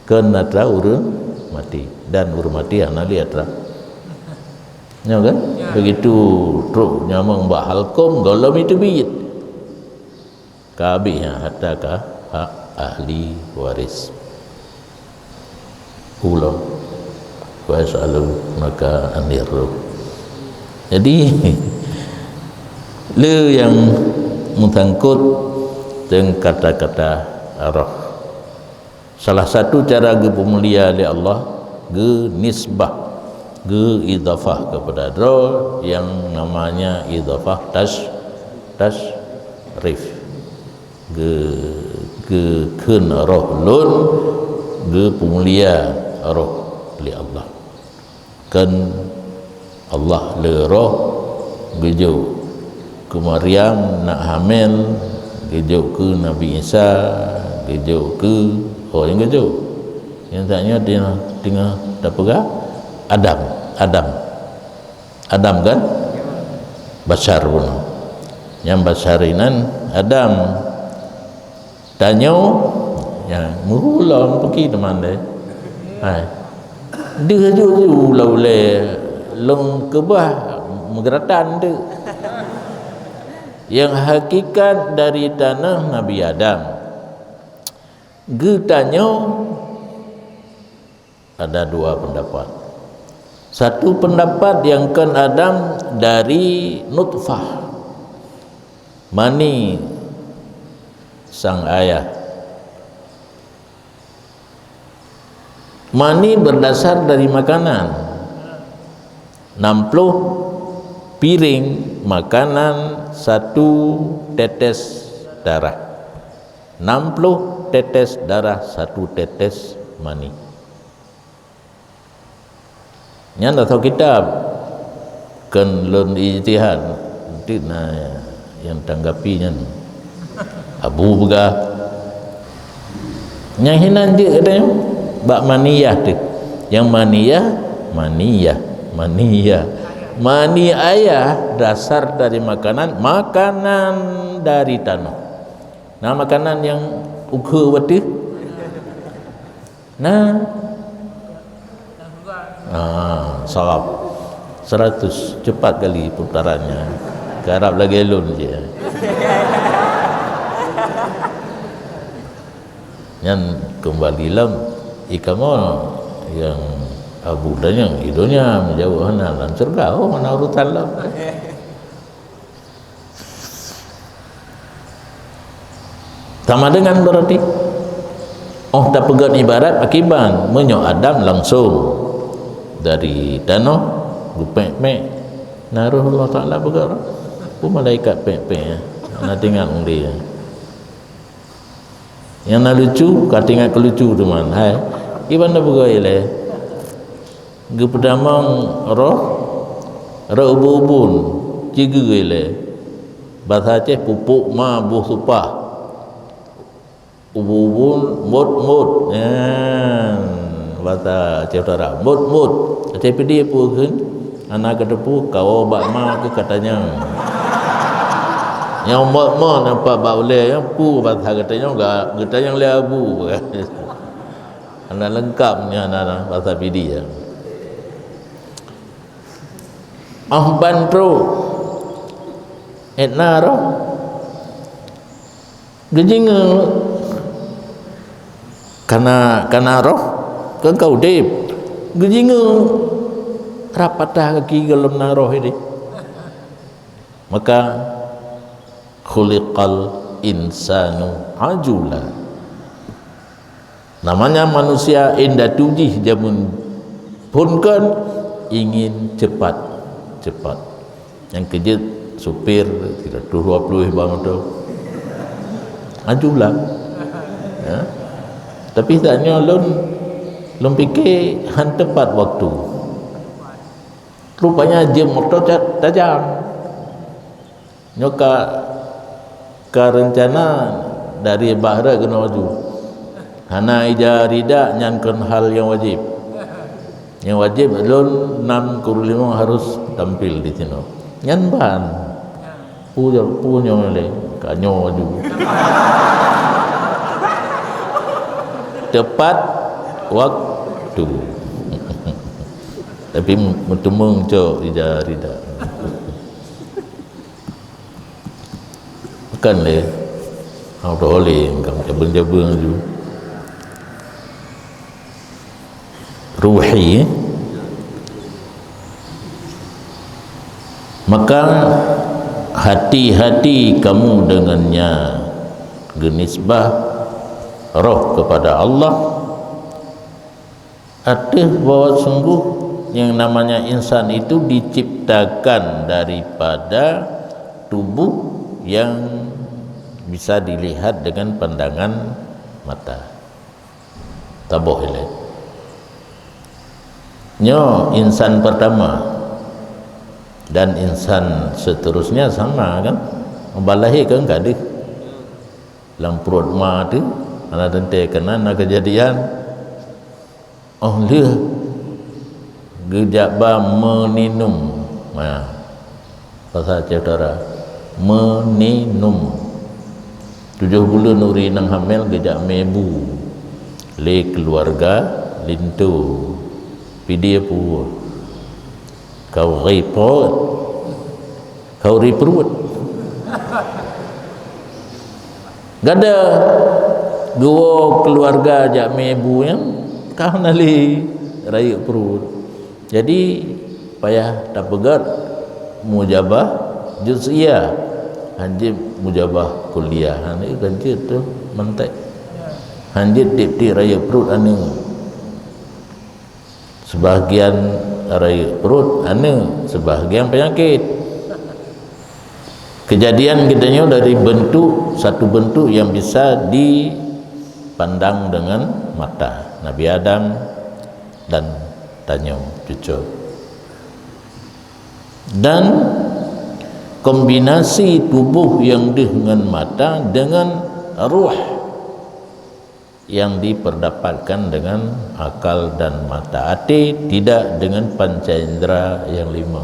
Kon atra ureuëng maté dan ureuëng maté hana lé atra. Nyo kan? Ya. Begitu trok nyamong bak halkom, gohlom itu bit. Ka habéh nyan hareuta ka hak ahli waris. Ulôn, wa yas'alunaka anir ruh. Jadi, le nyang meusangkot deungon kata-kata roh. Salah satu cara geupeumulia lé Allah, geunisbah, geuidhafah kepada droe nyang namanya idhafah tas-, tasyrif. Geu-, geukheun roh lôn, geupeumulia roh lé Allah. Kan Allah le roh geujok keu Maryam nak hamil, geujok keu Nabi Isa, geujok keu, oh, nyang geujok. Nyang tanyoe teungoh, teungoh tapeugah Adam, Adam. Adam kan? Basyar bunoe. Nyang basyar inan Adam. Tanyoe, ya, meuhulom peuki teuma deh. Hai. Deuh ju-ju la ulée lôn keubah meugeuratan tu. Yang hakikat dari tanah Nabi Adam. Geutanyoe ada dua pendapat. Satu pendapat yang kon Adam dari nutfah, mani sang ayah. Mani berdasar dari makanan. Enam puluh piring makanan, satu tetes darah. Enam puluh tetes darah, satu tetes mani. Nyan dah tahu kitab. Kon lôn ijtihad. Nanti na yang tanggapi nyan. Abu peugah. Nyang hinan jeuet katanya bak maniyah teuh. Nyang maniyah, maniyah, maniyah. Mani ayah dasar dari makanan, makanan dari tanoh. Nah, makanan nyang ukeue wateuh. Nah. Ah, sawab. Seratus, cepat kali putarannya. Karab lagèe lôn je. Nyan keumbali lom, i kamoe nyang abu tanyong, i donya meujaweueb hana, lam syeuruga, oh, hana urusan lom. Sama dengan berarti, oh, tapeugöt ibarat akiban, meunyoe Adam langsung dari tanoh geupék-pék, na roh Allah Taala peugöt, peue malaikat pék-pék, na tinggai ungli. Nyang na lucu, ka teuingat keu lucu teuma. Hai, kiban na peugah ilèe? Geupeutamong roh, roh ubun-ubun, cigeue ilèe. Basa Aceh pupuk ma boh supah. Ubun-ubun, mot-mot. Nyan, basa Aceh Utara, mot-mot. Aceh Pidie peue kheun? Hana kateupeue, kawoe bak ma keuh katanyong. Nyang mot-mot nampak bak ulèe nyan peue basa geutanyoe, ga-, geutanyong lé abu. Hana leungkap nyan, hana basa Pidie nyan. Óh ban trok, étna roh. Geujingeue kana, kana roh, kon ka udép. Geujingeue rab patah gaki gohlom na roh idéh. Maka, khuliqal insanu ajula. Namanya manusia indatu jih jameun phon kon ingin cepat, cepat. Nyang keujeuet supir seratus dua puluh bak moto. Ajulah. Ya. Tapi saat nyoe lôn, lôn pike han tepat waktu. Rupanya jeuem moto ta-, tajam. Nyoe ka, ka reuncana dari bak rot keunoe laju. Hana ija rida nyan kon hal nyang wajéb. Nyang wajéb lôn nam kuru limong harus tampil di sinoe. Nyan ban. Peue, peue nyoe lé, ka nyoe laju. Tepat waktu. Tapi meuteumèe cok ija rida. Bukan lé. Hana lé, engkau jabeueng-jabeueng laju. Ruhi, eh? Maka hati-hati kamu dengannya, geunisbah roh kepada Allah. Ateueh bahwa sungguh yang namanya insan itu diciptakan daripada tubuh yang bisa dilihat dengan pandangan mata. Taboh ilèe. Nyoe insan pertama dan insan seterusnya sama kan? Ban lahé kan ka deuh. Lam pruet ma teuh, hana teuntèe keunan na keujadian. Óh lheueh geujak ba meuninum. Nah, basa Aceh Utara, meuninum. Tujoh buleuen ureueng inong hamel geujak mé bu lé keuluwarga linto. Pidie peue? Kau ri pruet. Kau ri pruet. Gada geuwoe keuluwarga jak mé bu nyan, ka hana lé rayeuk pruet. Jadi, payah tapeugöt mujabah juz'iyah, hanjeuet mujabah kulliyah. Hana, hanjeuet tu mantek. Hanjeuet tiep-tiep rayeuk pruet aneuk. Sebahagian rayeuk pruet aneuk, sebahagian penyakit. Kejadian geutanyoe dari bentuk, satu bentuk yang bisa dipandang dengan mata. Nabi Adam dan tanyoe cucoe. Dan kombinasi tuboh nyang deuh ngon mata dengan ruh yang diperdapatkan dengan akal dan mata até, tidak dengan panca indera yang lima.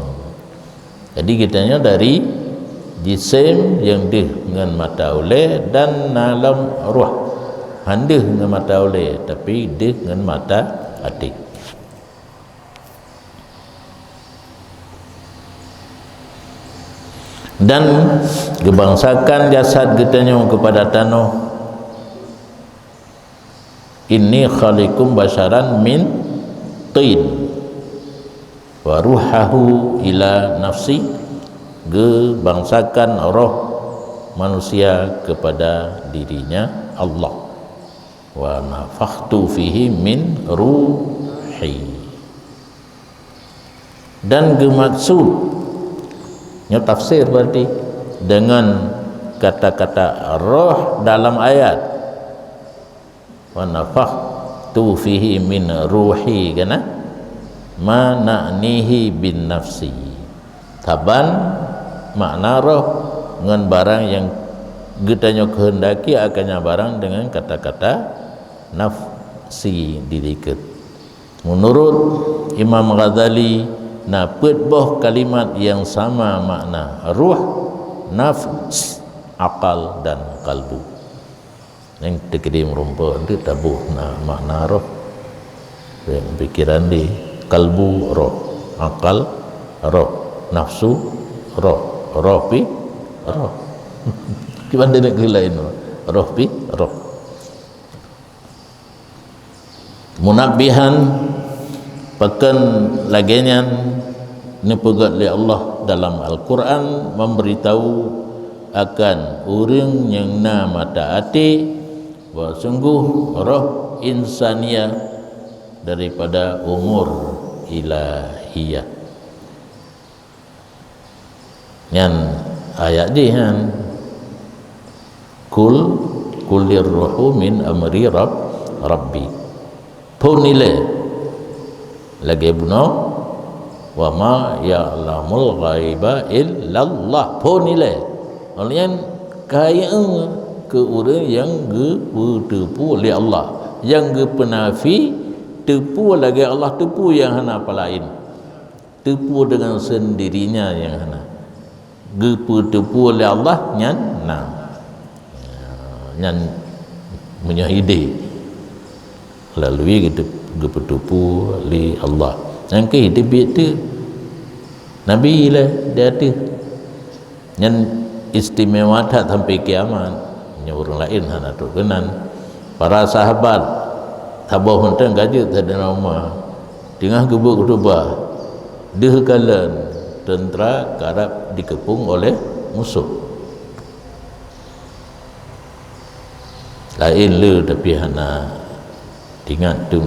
Jadi geutanyoe dari jisim nyang deuh ngon mata ulée dan na lom ruh, han deuh ngon mata ulée, tapi deuh ngon mata até. Dan geubangsakan jasad geutanyoe keupada tanoh, "Inni khaliqum basyaran min tin, wa ruhahu ila nafsi," geubangsakan roh manusia kepada dirinya Allah. "Wa nafakhtu fihi min ruhi." Dan geumaksud, nyoe tafsir berarti, dengan kata-kata roh dalam ayat, "Wa nafakhtu fihi min ruhi," kana, "Ma na'nihi bin nafsi." Saban makna roh ngon barang nyang geutanyoe keuhendaki akannya barang dengan kata-kata nafsi dilikot. Menurut Imam Ghazali, na peuet boh kalimat nyang sama makna, ruh, nafs, akal, dan kalbu. Nyang teukeudi meurumpok, untuk taboh na makna roh. Pikiran di kalbu, roh, akal, roh, nafsu, roh, roh pi, roh. Kiban deuneuek keu laén, roh pi, roh. Munabbihan, pakon lagée nyan neupeugét lé Allah dalam Al-Qur'an, memberitahu akan ureuëng nyang na mata até, bahwa sungguh roh insaniah daripada umur ilahiyah. Nyan ayat jih nyan. "Qul, qulir ruhu min amri rabb-, rabbi." Phon ilée. Lagée bunoe, "Wa ma ya'lamul ghaiba illallah." Phon ilée. Oleh nyan, kayée keu ureuëng nyang geupeuteupeue lé Allah, nyang geupeunafi teupeu lagée Allah teupeu nyang hana peulaén. Teupeu dengan sendirinya nyang hana. Geupeuteupeu lé Allah nyan na. Nyan meunyoe idéh. Lalu geutu-, geupeuteupeu lé Allah. Nyang keu idéh biet teuk. Nabi lé di ateueh. Nyan istimewa that sampai kiamat. Nyan ureuëng laén hana trok keunan. Para sahabat, saboh mantong ka jeuet Saidina Umar. Teungoh geubuet khutubah, deuh kalon teuntra karab dikeupung oleh musoh. Laén le tapi hana teuingat tu.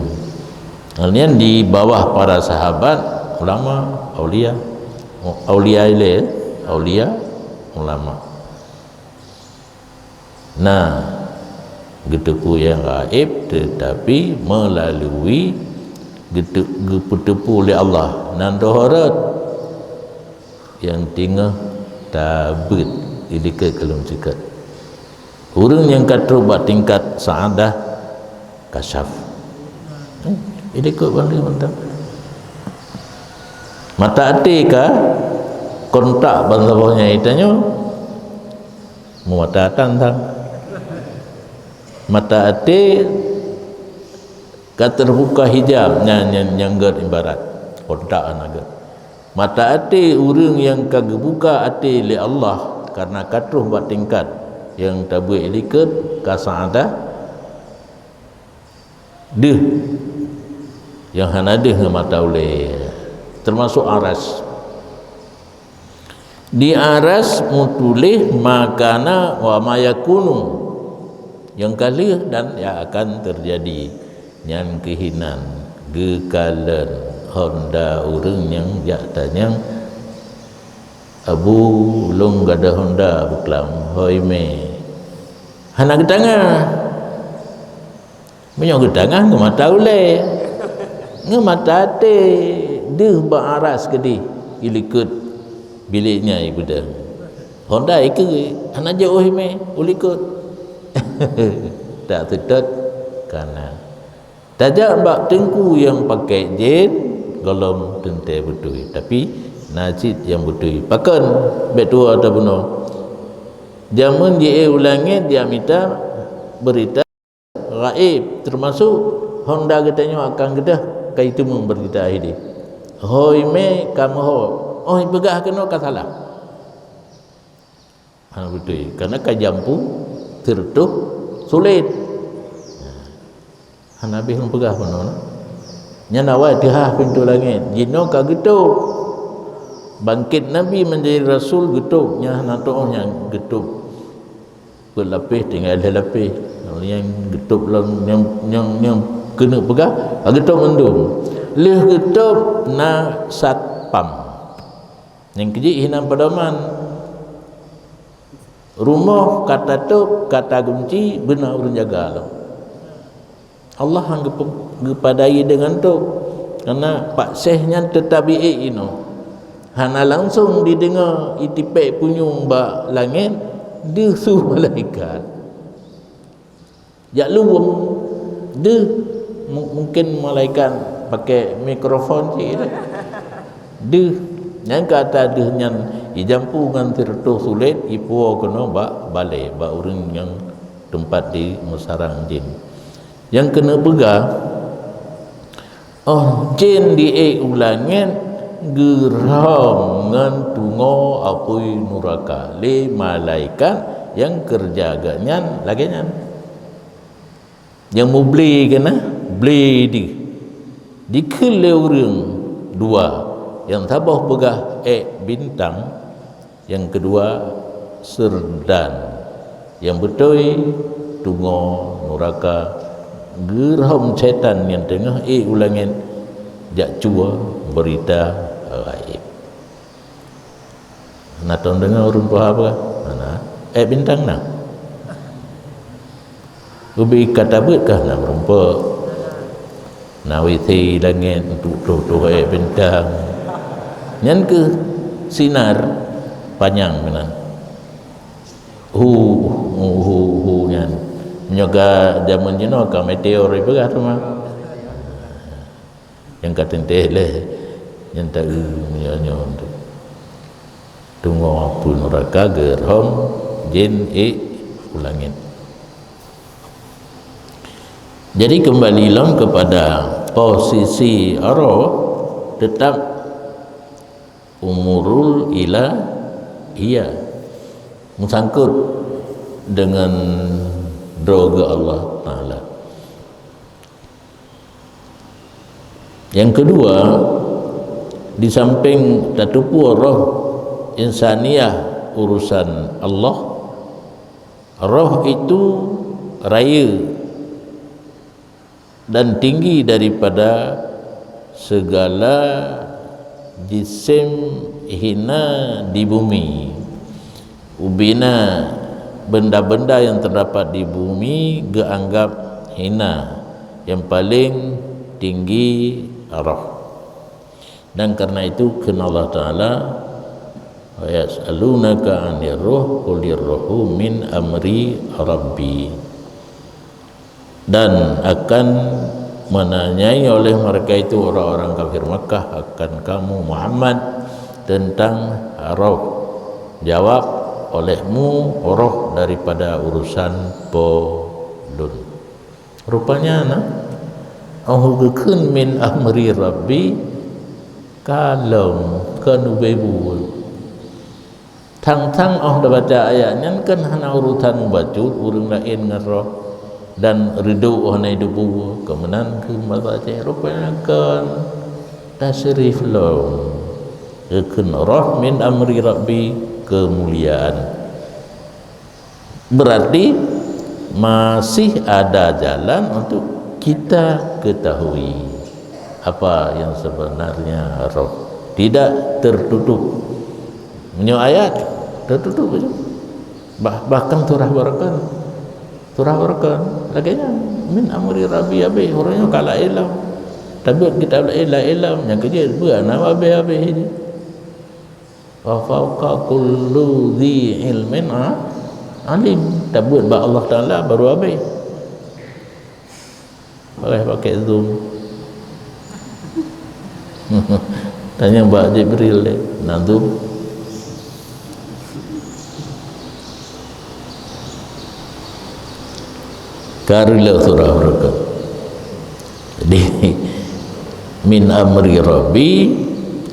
Nyan di bawah para sahabat, ulama, aulia, aulia ilée, aulia, ulama. Nah, geuteupeue nyang gaéb, teutapi meulalu geutu-, geupeuteupeu lé Allah. Nan toh rot nyang teungoh tabeuet di likot keu lom sikot. Ureuëng nyang ka trok bak tingkat sa'adah kasyaf. Hmm, di likot bandum mantong. Mata até ka kontak bansaboh nyang itanyoe. Meumata atan sang. Mata até ka teubuka hijab, nyan, nyan, nyang gét ibarat kontak hana gét. Mata até ureuëng nyang ka geubuka até lé Allah kareuna ka troh bak tingkat nyang tabeuet likot ka sa'adah deuh nyang hana deuh ngon mata ulée, teumasok aras. Di aras meutuléh ma kana wa ma yakunu, nyang ka lheueh dan nyang akan teujadi. Nyan keuh inan geukalon honda ureuëng nyang jak tanyong, "Abu, ulôn gadôh honda beuklam, hôi mé." Hana geutangah. Meunyoe geutangah ngon mata ulée, ngon mata até, deuh bak aras keudeh, ilikot bilék nyan ipeudeuh. Honda ikeue hana jeuet u himé, u likot. Tak seutôt ka na. Tajak bak teungku nyang pakai jén, gohlom teuntée beutôi, tapi na cit nyang beutôi. Pakon bék tuwoe tabunoe? Jameun jiék u langét, jimita beurita gaéb, teumasok honda geutanyoe akan geudah ka jiteumeung beurita hidéh. Hôi mé ka meuho, óh jipeugah keunoe ka salah. Hana beutôi, kareuna ka jampu sireutôh sulet. Hana habéh lôn peugah bunoe na. Nyan awai teuhah pintoe langét, jinoe ka geutôb. Bangkét Nabi menjadi rasul geutôb, nyan hana tu'oh nyan geutôb. Peuet lapéh tinggai lhée lapéh. Nyang geutôb lom nyang, nyang, nyang keuneuk peugah, ka geutôb mandum. Lheueh geutôb na satpam. Nyang keujeuet hinan pedoman. Rumoh ka tatôb, ka tagunci, beuna ureuëng jaga lom. Allah han geupe-, geupadai deungon tôb. Kareuna Pak Syekh nyan teutab iék inoe. Hana langsong jideungoe itipék punyueng bak langét, deuh su malaikat. Jak luweueng deuh, mu-, mungken malaikat pakai mikrofon cit. Deuh, nyan ka ata deuh nyan jijampu ngon sireutôh sulet, jipuwoe keunoe bak balée, bak ureuëng nyang teumpat jimeusarang jén. Nyang keuneuk peugah, óh jén jiék u langét geurhom ngon tungoe apui nuraka lé malaikat nyang keureuja geuh nyan lagée nyan. Nyang muble keunan, ble deuh. Dikheun lé ureuëng dua, nyang saboh peugah ék bintang, nyang keudua seureudan. Nyang beutôi tungoe nuraka, geurhom setan nyang teungoh ék u langét jak cue beurita ghaéb. Na tom deungoe ureuëng tuha peugah? Hana. Ék bintang na? Ubé ka tabeuet kah na meurumpok? Na WC langét untuk tuh-tuh ék bintang. Nyan keuh sinar panyang meunan. Hu, hu, hu, hu nyan. Meunyoe ka jameun jinoe ka meteor ipeugah teuma. Nyang ka teuntée lé, nyang ta-eu meunyoe nyoe tu. Tungoe apui nuraka geurhom jén ék u langét. Jadi kembali lom kepada posisi roh, tetap umurul ilahiyah, meusangkot deungon droe geuh Allah Taala. Nyang keudua, di sampéng tateupeue roh insaniah urusan Allah, roh itu rayeuk dan tinggi daripada segala jisim hina di bumi. Ubena benda-benda yang terdapat di bumi geuanggap hina, yang paling tinggi roh. Dan karena itu kheun Allah Taala, "Wa yas'alunaka 'anir ruh, qulir ruhu min amri rabbi." Dan akan menanyai oleh mereka itu orang-orang kafir Makkah akan kamu Muhammad tentang roh. Jawab olehmu, roh daripada urusan Po lôn. Rupanya na, oh geukheun min amri Rabbi, kalom keu nubé buet. Thang-thang óh tabaca ayat nyan kan hana urusan mubacut ureuëng laén ngon roh dan reudôk hana jiduek bubu, keu meunan keuh masa Aceh rupanya kon tasrif lom. Geukheun roh min amri Rabbi keumuliaan. Berarti masih ada jalan untuk kita ketahui apa yang sebenarnya roh. Tidak tertutup. Meunyoe ayat tertutup aja. Bah, bahkan surah Barkan. Surah Barkan lagée nyan min amri Rabbi habéh, ureuëng nyoe ka laén lom. Tabeuet kitab laén, laén lom, nyang keujeuet beuh na habéh-habéh jih. Wa fauqa kullu dzi ilmin a-, Alim, tabeuet bak Allah Taala baru habéh. Boleh pakai Zoom. Tanya bak Jibril deh, na Zoom. Ka reuloh surah Furuqan. Jadi, min amri Rabbi,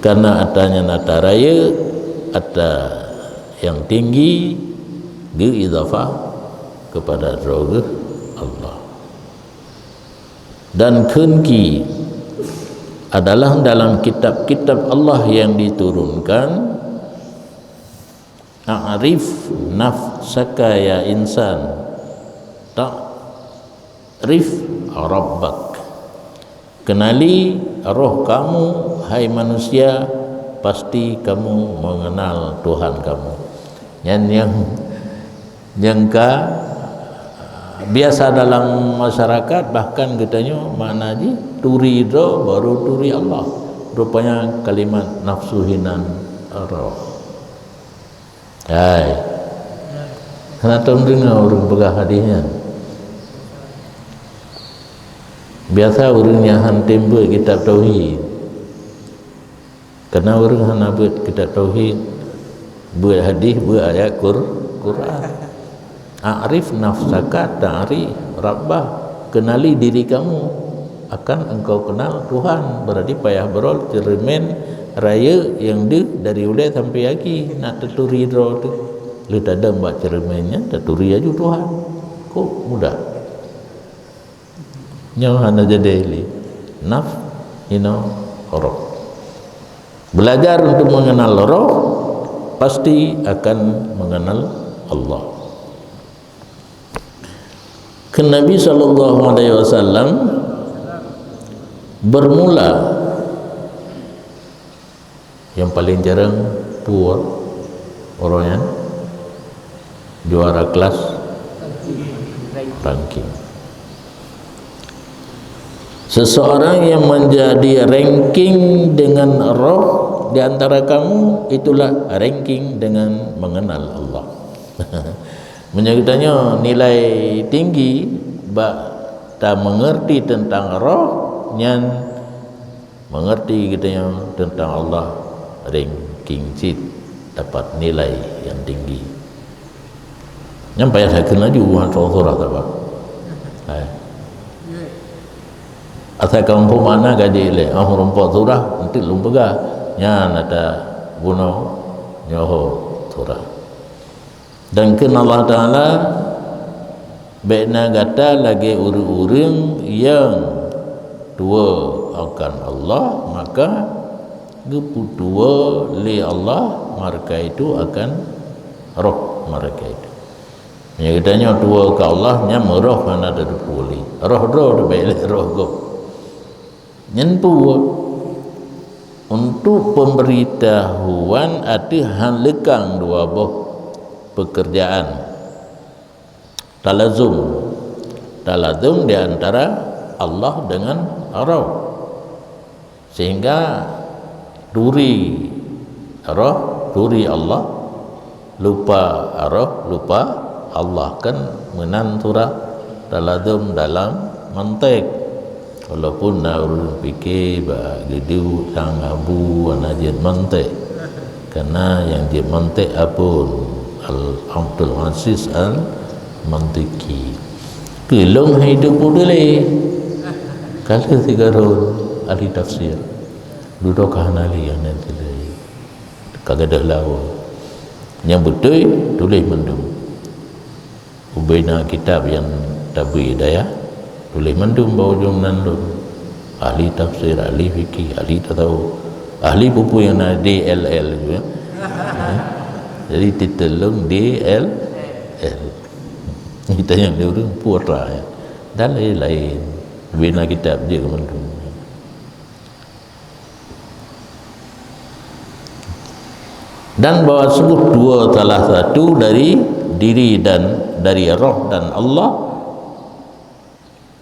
karena ata nyan ata rayeuk, ata nyang tinggi, geu-idhafah kepada droe geuh Allah. Dan kheun ki adalah dalam kitab-kitab Allah yang diturunkan, "A'rif nafsaka ya insan, ta'rif rabbak." Kenali roh kamu, hai manusia, pasti kamu mengenal Tuhan kamu. Nyan nyang, nyang ka biasa dalam masyarakat, bahkan geutanyoe makna jih turi droe baru turi Allah. Rupanya kalimat nafsu hinan roh. Hai. Hana tom deungoe ureuëng peugah hadis nyan. Biasa ureuëng nyang han tem beuet kitab tauhid. Karena ureuëng hana beuet kitab tauhid, beuet hadis, beuet ayat Qur-, Quran. "A'rif nafsaka ta'rif rabbah." Kenali diri kamu, akan engkau kenal Tuhan. Berarti payah beurol cermin rayeuk nyang deuh dari ulée sampai aki, nak taturi droe teuh. Lheueh tadong bak cermin nyan, taturi aju Tuhan. Kok mudah. Nyoe hana jadi lé. Naf, ino, roh. Belajar untuk mengenal roh, pasti akan mengenal Allah. Kheun Nabi sallallahu alaihi wasallam, bermula nyang paleng jarang peue uroe nyan juara kelas ranking. Seseorang yang menjadi ranking dengan roh di antara kamu, itulah ranking dengan mengenal Allah. Meunyoe geutanyoe nilai tinggi bak ta mengerti tentang roh, nyan mengerti geutanyoe tentang Allah ranking cit, dapat nilai yang tinggi. Nyan payah sakheun laju, umat surah-surah saban. Hai. Asai ka muphom makna ka jeuet lé, oh, rumpok surah, enteuk lôn peugah. Nyan ata bunoe nyoe surah. Dan kheun Allah Taala, "Bék na gata lagée ureuëng-ureuëng nyang tuwoe akan Allah, maka geupeutuwoe lé Allah mereka itu akan roh mereka itu." Meunyoe geutanyoe tuwoe keu Allah, nyan roh hana tateupeue lé. Roh droe teuh bék lé roh gob. Nyan peue? Untuk pemberitahuan ateueh haleukang dua boh pekerjaan. Talazum. Talazum di antara Allah dengan roh. Sehingga turi roh, turi Allah, lupa roh, lupa Allah. Kan meunan surah talazum dalam mantek. Walaupun na ureuëng pike bak geuduek sang abu hana jeuet mantek. Karena nyang jeuet mantek apun Al-, Abdul Aziz Al-Mantiki. Keu lôn hai teupeu tuléh. Ka lheueh sigohlom ahli tafsir. Dudoe ka hana lé nyang nan tuléh. Ka gadôh lawa. Nyang beutôi tuléh mandum. Ubena kitab nyang tabri dayah, tuléh mandum bak ujong nan lôn. Ahli tafsir, ahli fikih, ahli tasawuf, ahli peue-peue nyang na D L L juga. Jadi titel lôn D L L. Kita nyang di ureuëng putra ya. Dan lain-lain. Ubena kitab jeuet mandum. Dan bahwa sungguh dua salah satu dari diri dan dari roh dan Allah,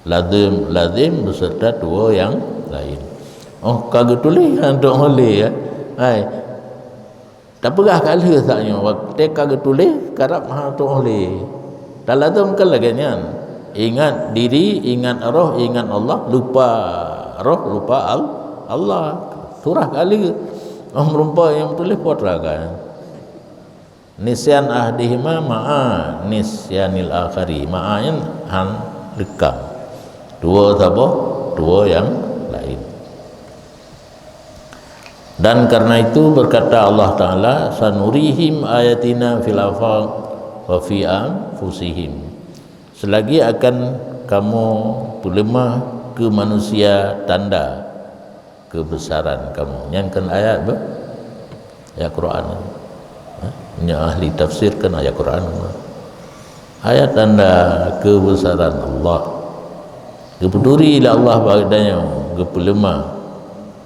lazim, lazim beserta dua yang lain. Oh, ka geutuléh untuk oleh ya. Hai. Tapeugah ka lheueh saat nyoe, watée ka geutuléh, karab hana tuoh lé. Talazam kan lagée nyan. Ingat diri, ingat roh, ingat Allah, lupa roh, lupa Al-, Allah. Surah ka lheueh. Oh, meureumpok nyang tuléh po teuka. Nisyan ahadihima ma'a nisyanil akhari. Ma'a nyan han leukang. Dua saboh, dua nyang laén. Dan karena itu berkata Allah Ta'ala, "Sanurihim ayatina fil afaq wa fi anfusihim." Selagi akan kamu peuleumah keu manusia tanda kebesaran kamu. Nyan kan ayat be? Ayat Quran. Ha? Nyan ahli tafsir kan ayat Quran. Ayat tanda kebesaran Allah. Geupeuturi lé Allah bak geutanyoe, geupeuleumah,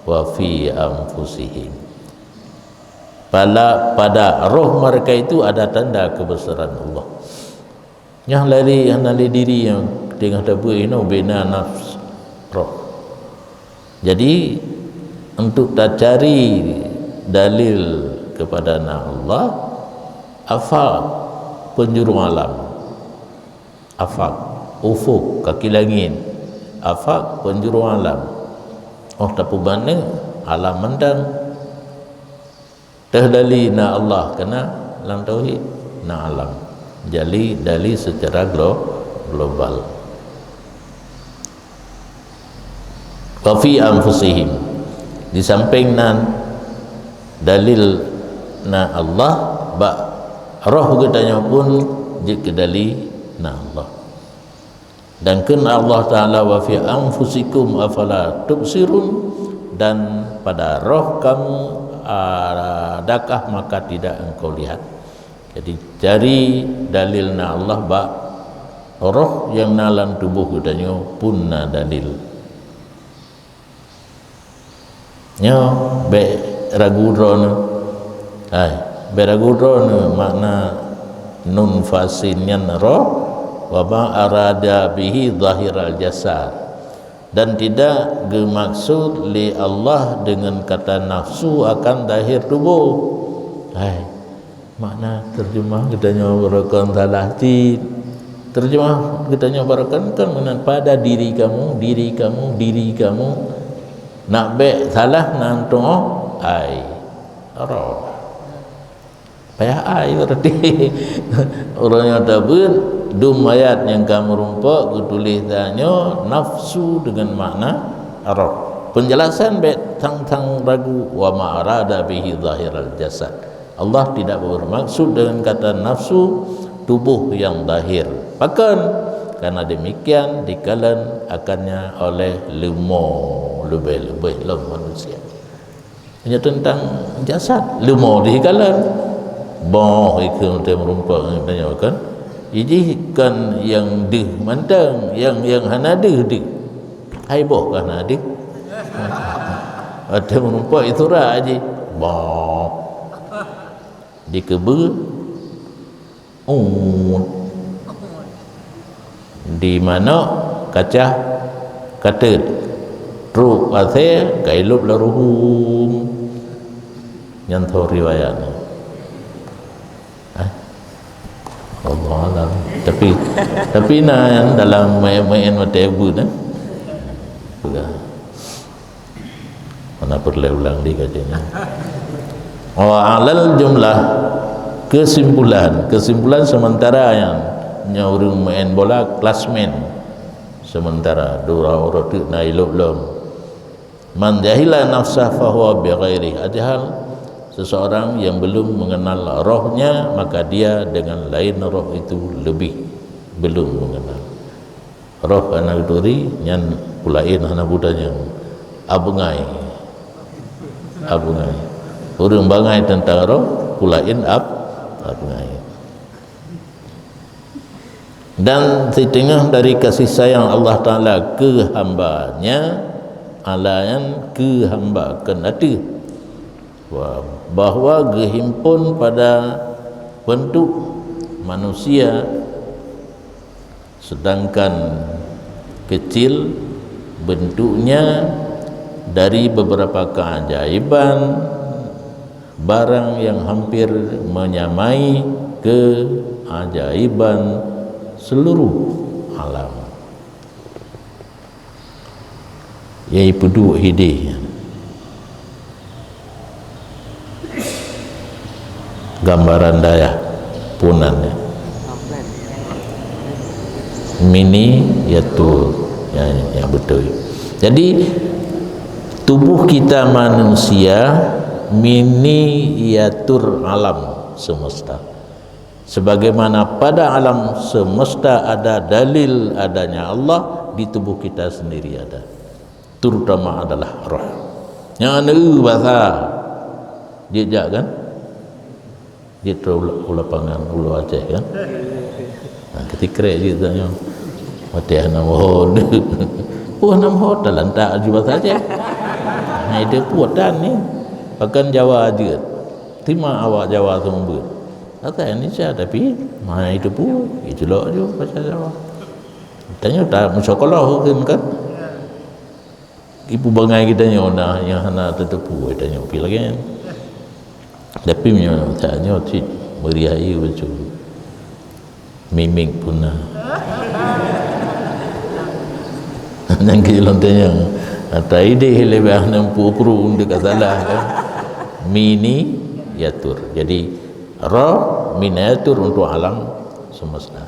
"Wa fi anfusihim." Pada, pada roh mereka itu ada tanda kebesaran Allah. Nyang lari hana lé diri nyang teungoh tabeuet inoe bina nafs roh. Jadi, untuk tacari dalil kepada na Allah, afaq, penjuru alam. Afaq, ufuk, kaki langit. Afaq, penjuru alam. Oh, tapeubandeng alam mantong. Teuh dali na Allah, keunan lam tauhid na alam. Jadi, dali secara glo-, global. Wa fi anfusihim. Di samping nan, dalil na Allah, bak roh geutanyoe pun jeuet keu dali na Allah. Dan kheun Allah Ta'ala, "Wa fi anfusikum afala tubsirun," dan pada roh kamu, adakah maka tidak engkau lihat? Jadi, cari dalil na Allah bak roh nyang na lam tuboh geutanyoe pun na dalil. Nyoe, bék ragu droeneuh. Hai, bék ragu droeneuh makna nun fasin nyan roh, "Wa ma arada bihi zahiral jasad." Dan tidak geumaksud lé Allah dengan kata nafsu akan zahir tuboh. Hai, makna terjemah geutanyoe baroekon salah cit. Terjemah geutanyoe baroekon kan meunan pada diri kamu, diri kamu, diri kamu. Nak bék salah nan tuoh ai roh. Payah ai berarti. Uroe nyoe tabeuet dum ayat nyang ka meurumpok geutuléh tanyoe nafsu dengan makna roh. Penjelasan bék thang-thang ragu, "Wa ma arada bihi zahiral jasad." Allah tidak bermaksud dengan kata nafsu tubuh yang zahir. Pakon? Karena demikian dikalon akannya oleh leumo, leubeh-leubeh lom manusia. Hanya tentang jasad, leumo dikalon. Boh ikheun teuh meurumpok nyoe kan. Ijih kan nyang deuh mantong, nyang, nyang hana deuh deuh. Hai boh ka hana deuh. Ada meurumpok itu ra jih. Boh. Dikeubeu ut. Di manok kacah kateut. Trok asée ka ilop lam ruhueng. Nyan tho riwayat nyan. Eh? Wallahu alam. Tapi, tapi na nyan dalam maén-maén watée buet, eh? Peugah. Mana peureulée ulang di kajian nyan. Wa alal jumlah, kesimpulan, kesimpulan sementara nyan, nyoe ureuëng maén bola klasmen sementara dua uroe teuk na ilop lom. Man jahila nafsah fahuwa bi ghairi ajhal. Seseorang yang belum mengenal rohnya, maka dia dengan lain roh itu lebih belum mengenal. Roh hana geuturi, nyan peulaén hana buta nyan. Abeungai. Abeungai. Ureuëng bangai teuntang roh, peulaén ab-, abeungai. Dan siteungoh dari kasih sayang Allah Ta'ala keu hamba-Nya, alayan keu hamba keu ateueh, bahwa geuhimpon pada bentuk manusia, sedangkan kecil bentuknya dari beberapa keajaiban barang yang hampir menyamai keajaiban seluruh alam. Yaitu duek hideh. Gambaran dayah punan. Miniatur. Ya, ya, betul. Jadi, tubuh kita manusia miniatur alam semesta. Sebagaimana pada alam semesta ada dalil adanya Allah, di tubuh kita sendiri ada. Terutama adalah roh. Nyang na eu basa. Jijak kan? Jitro u lapangan Ulu Aceh kan? Nah, ketika jih tanya. Watèe hana mohon. Oh, hana mohon, talantak aju basa Aceh. Nah, itu kuatan ni. Pakan Jawa aja. Terima awak Jawa seumeubeuet. Kata Indonesia, tapi mana itu pun, itu lok aju bahasa Jawa. Tanyoe ta meusakolah kan, kan? Ibu bangai kita nyoe na, nyang hana teuteupeue tanyoe pi lagèe nyan. Tapi meunyoe tanyoe cit meriah ié bacut. Mimik pun na. Nyang keu lôn tanyong. Ata idéh leubeh hana puru-puru untuk salah kan. Miniatur. Jadi roh miniatur untuk alam semesta.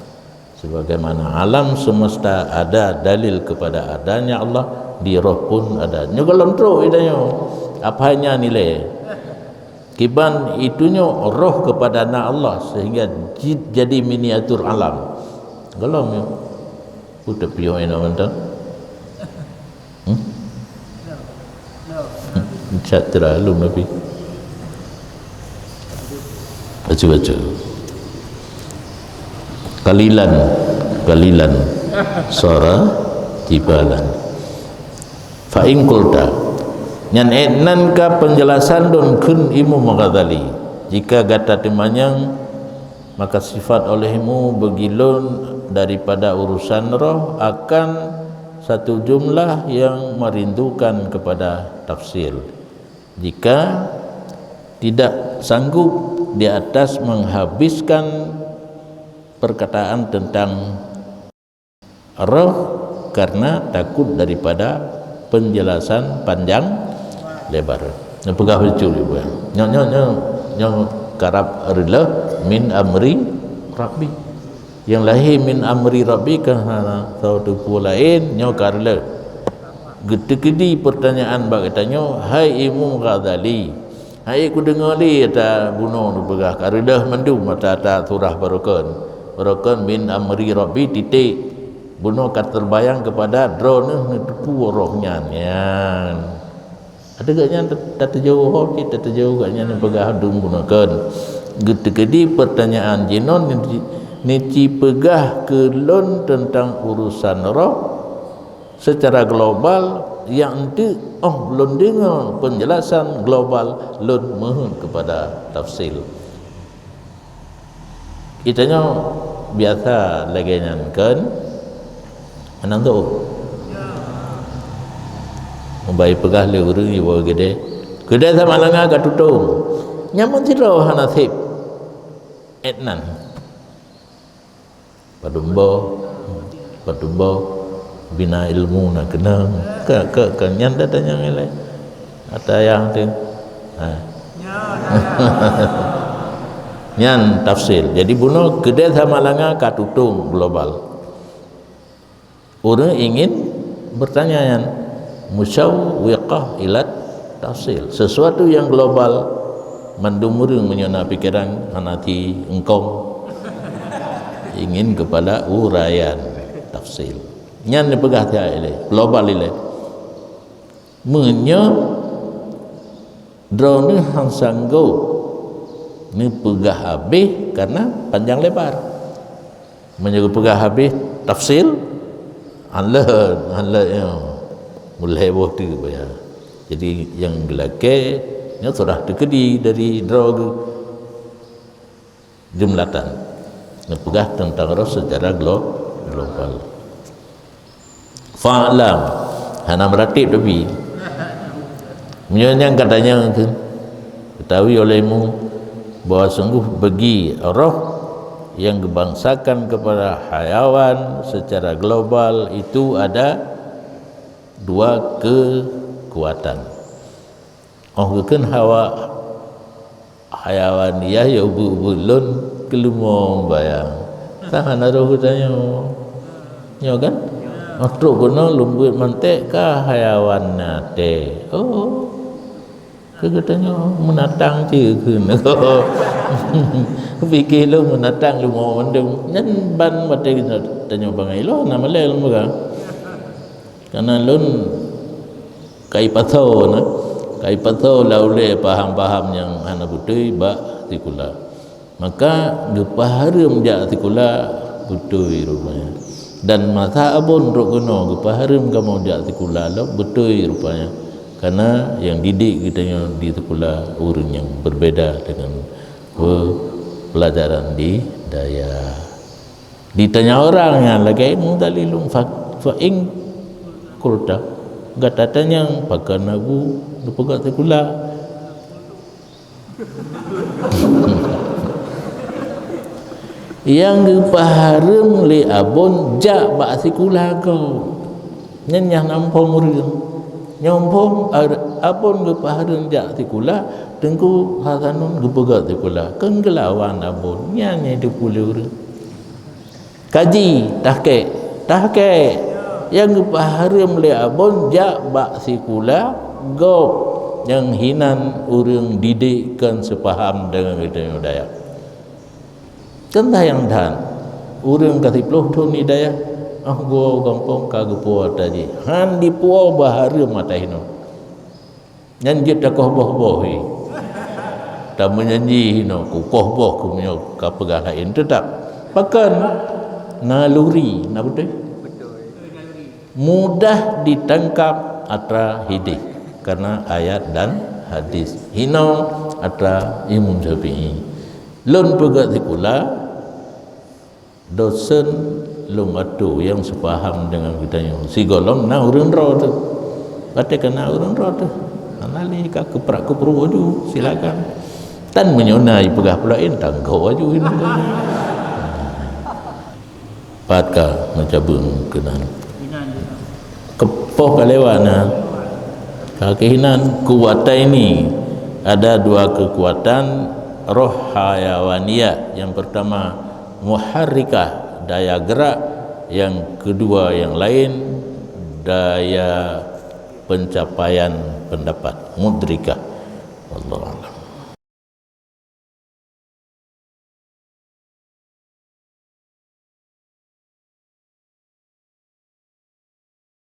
Sebagaimana alam semesta ada dalil kepada adanya Allah, di roh pun ada. Nyoe gohlom trok ida nyoe. Apa hanya nilai? Kiban itunyoe roh kepada na Allah sehingga ji-, jadi miniatur alam. Gohlom nyoe. Udah pion ina mantap. Hmm? Chat terlalu Nabi. Baca-baca. Qalilan, qalilan. Sara jibalan. Fa in qulta. Nyan ék nan ka penjelasan lôn kheun Imam Ghazali. Jika gata teumanyong, maka sifat olehmu beugilon daripada urusan roh akan satu jumlah yang merindukan kepada tafsil. Jika tidak sanggup di atas menghabiskan perkataan tentang roh karena takut daripada penjelasan panjang lebar. Neupeugah bacut ibu. Nyoe, nyoe, nyoe, nyoe karab reuloh min amri Rabbi. Nyang lahé min amri Rabbi ka hana teupeue laén, nyoe ka reuloh. Geuteukeudi pertanyaan bak geutanyoe, hai Imam Ghazali, hai kudeungoe lé ata bunoe neupeugah ka reuloh mandum ata-ata surah barokon. Barokon min amri Rabbi titik. Bunoe ka terbayang kepada droeneuh neuteupeue roh nyan. Nyan. Ateueh geuh nyan ta-, tateujaweueb, cit tateujaweueb geuh nyan peugah dum bunoe kon. Geuteukeudi pertanyaan jinoe ni, ni ci peugah keu lôn teuntang urusan roh secara global, nyang enteuk óh lôn deungoe penjelasan global lôn meuheuet keupada tafsil. Geutanyoe biasa lagèe nyan kon? Meunan tu. Mubai peugah lé ureueng iwoe geudeh. Geudeh sama langa ka tutong. Nyaman sidroe hana sép. Ék nan. Padum boh. Padum boh. Bina ilmu na keunong. Ka, ka, ka nyan dah tanyong ilèe. Ata nyang tu. Ha. Nyan tafsil. Jadi bunoe keudeh sama langa ka tutong global. Ureueng ingin bertanya nyan musyawwiqah ilat tafsil. Sesuatu yang global mandum ureueng meunyoe na pikeran hana ti engkong ingin kepada uraian tafsil. Nyan dipeugah tiap ilèe, global ilèe. Meunyoe droeneuh han sanggob neupeugah habéh karena panjang lebar. Meunyoe geupeugah habéh tafsil, han lé, han lé, ya. Mulai boh tu, ya. Jadi, nyang geulakèe nyoe sudah teukeudi dari droe geuh. Jumlatan. Neupeugah teuntang roh secara glo-, global. Fa'lam. Hana meuratéb tapi. Meunyoe nyang ka tanyong tu, Ketahui olehmu bahwa sungguh bagi roh yang gebangsakan kepada hayawan secara global itu ada dua kekuatan. Oh, geukheun hawa hayawan yah ya ubeut-ubeut lôn keuleumo bayang. Sah hana roh geutanyoe. Nyoe kan? Oh, trok keunoe lôn beuet mantek ka hayawan nate. Oh. Keu geutanyoe meunatang cit kheun. Pike lôn meunatang leumo mandum. Nyan ban watée geutanyoe bangai lôn na malée lôn peugah. Karena lôn kai pasoe na, kai pasoe lam ulée paham-paham nyang hana beutôi bak sikula. Maka geupeuhareuem jak sikula beutôi rupanya. Dan masa abon trok keunoe geupeuhareuem kamoe jak sikula lom beutôi rupanya. Karena nyang didik geutanyoe di sikula ureuëng nyang berbeda dengan pe-, pelajaran di dayah. Ditanya orang nyang lagée mudalilun fa, fa in qulta, gata tanyong pakon Abu geupeugah sikula. Nyang geupeuhareuem lé abon jak bak sikula gob. Nyan nyang na muphom ureuëng. Nyang muphom ar-, abon geupeuhareuem jak sikula, Teungku Hasanun geupeugah sikula. Kon geulawan abon. Nyan nyang teupeue lé ureuëng. Kaji, tahkek, tahkek. Nyang geupeuhareuem lé abon jak bak sikula gob nyang hinan ureuëng didik kon seupaham deungon geutanyoe dayah. Contoh nyang that, ureuëng ka siplôh thon di dayah, ah, goe gampông ka geupuwoe ata jih. Han dipuwoe beuhareuem ata hinoe. Nyan jeuet takoh boh-boh hi. Tameunyanyi hinoe, kukoh boh keu meunyoe ka peugah laén. Teutap, pakon? Naluri, na beutôi? Mudah ditangkap atra hidéh karena ayat dan hadis. Hinoe atra Imam Syafi'i. Lôn peugah sikula, dosen lôn atô nyang seupaham deungon geutanyoe. Sigohlom na ureuëng droe teuh. Watée ka na ureuëng droe teuh, hana lé ka keuprak-keupruek aju, silakan. Tan meunyoe na jipeugah peulaén, tanggoe aju hinoe. Pat ka meucabeueng keunan. Keupoh ka lewat na. Ka keuhinan kuwataini, ada dua kekuatan roh hayawaniyah. Yang pertama muharrikah, daya gerak. Yang kedua yang lain daya pencapaian pendapat, mudrikah. Wallahu a'lam.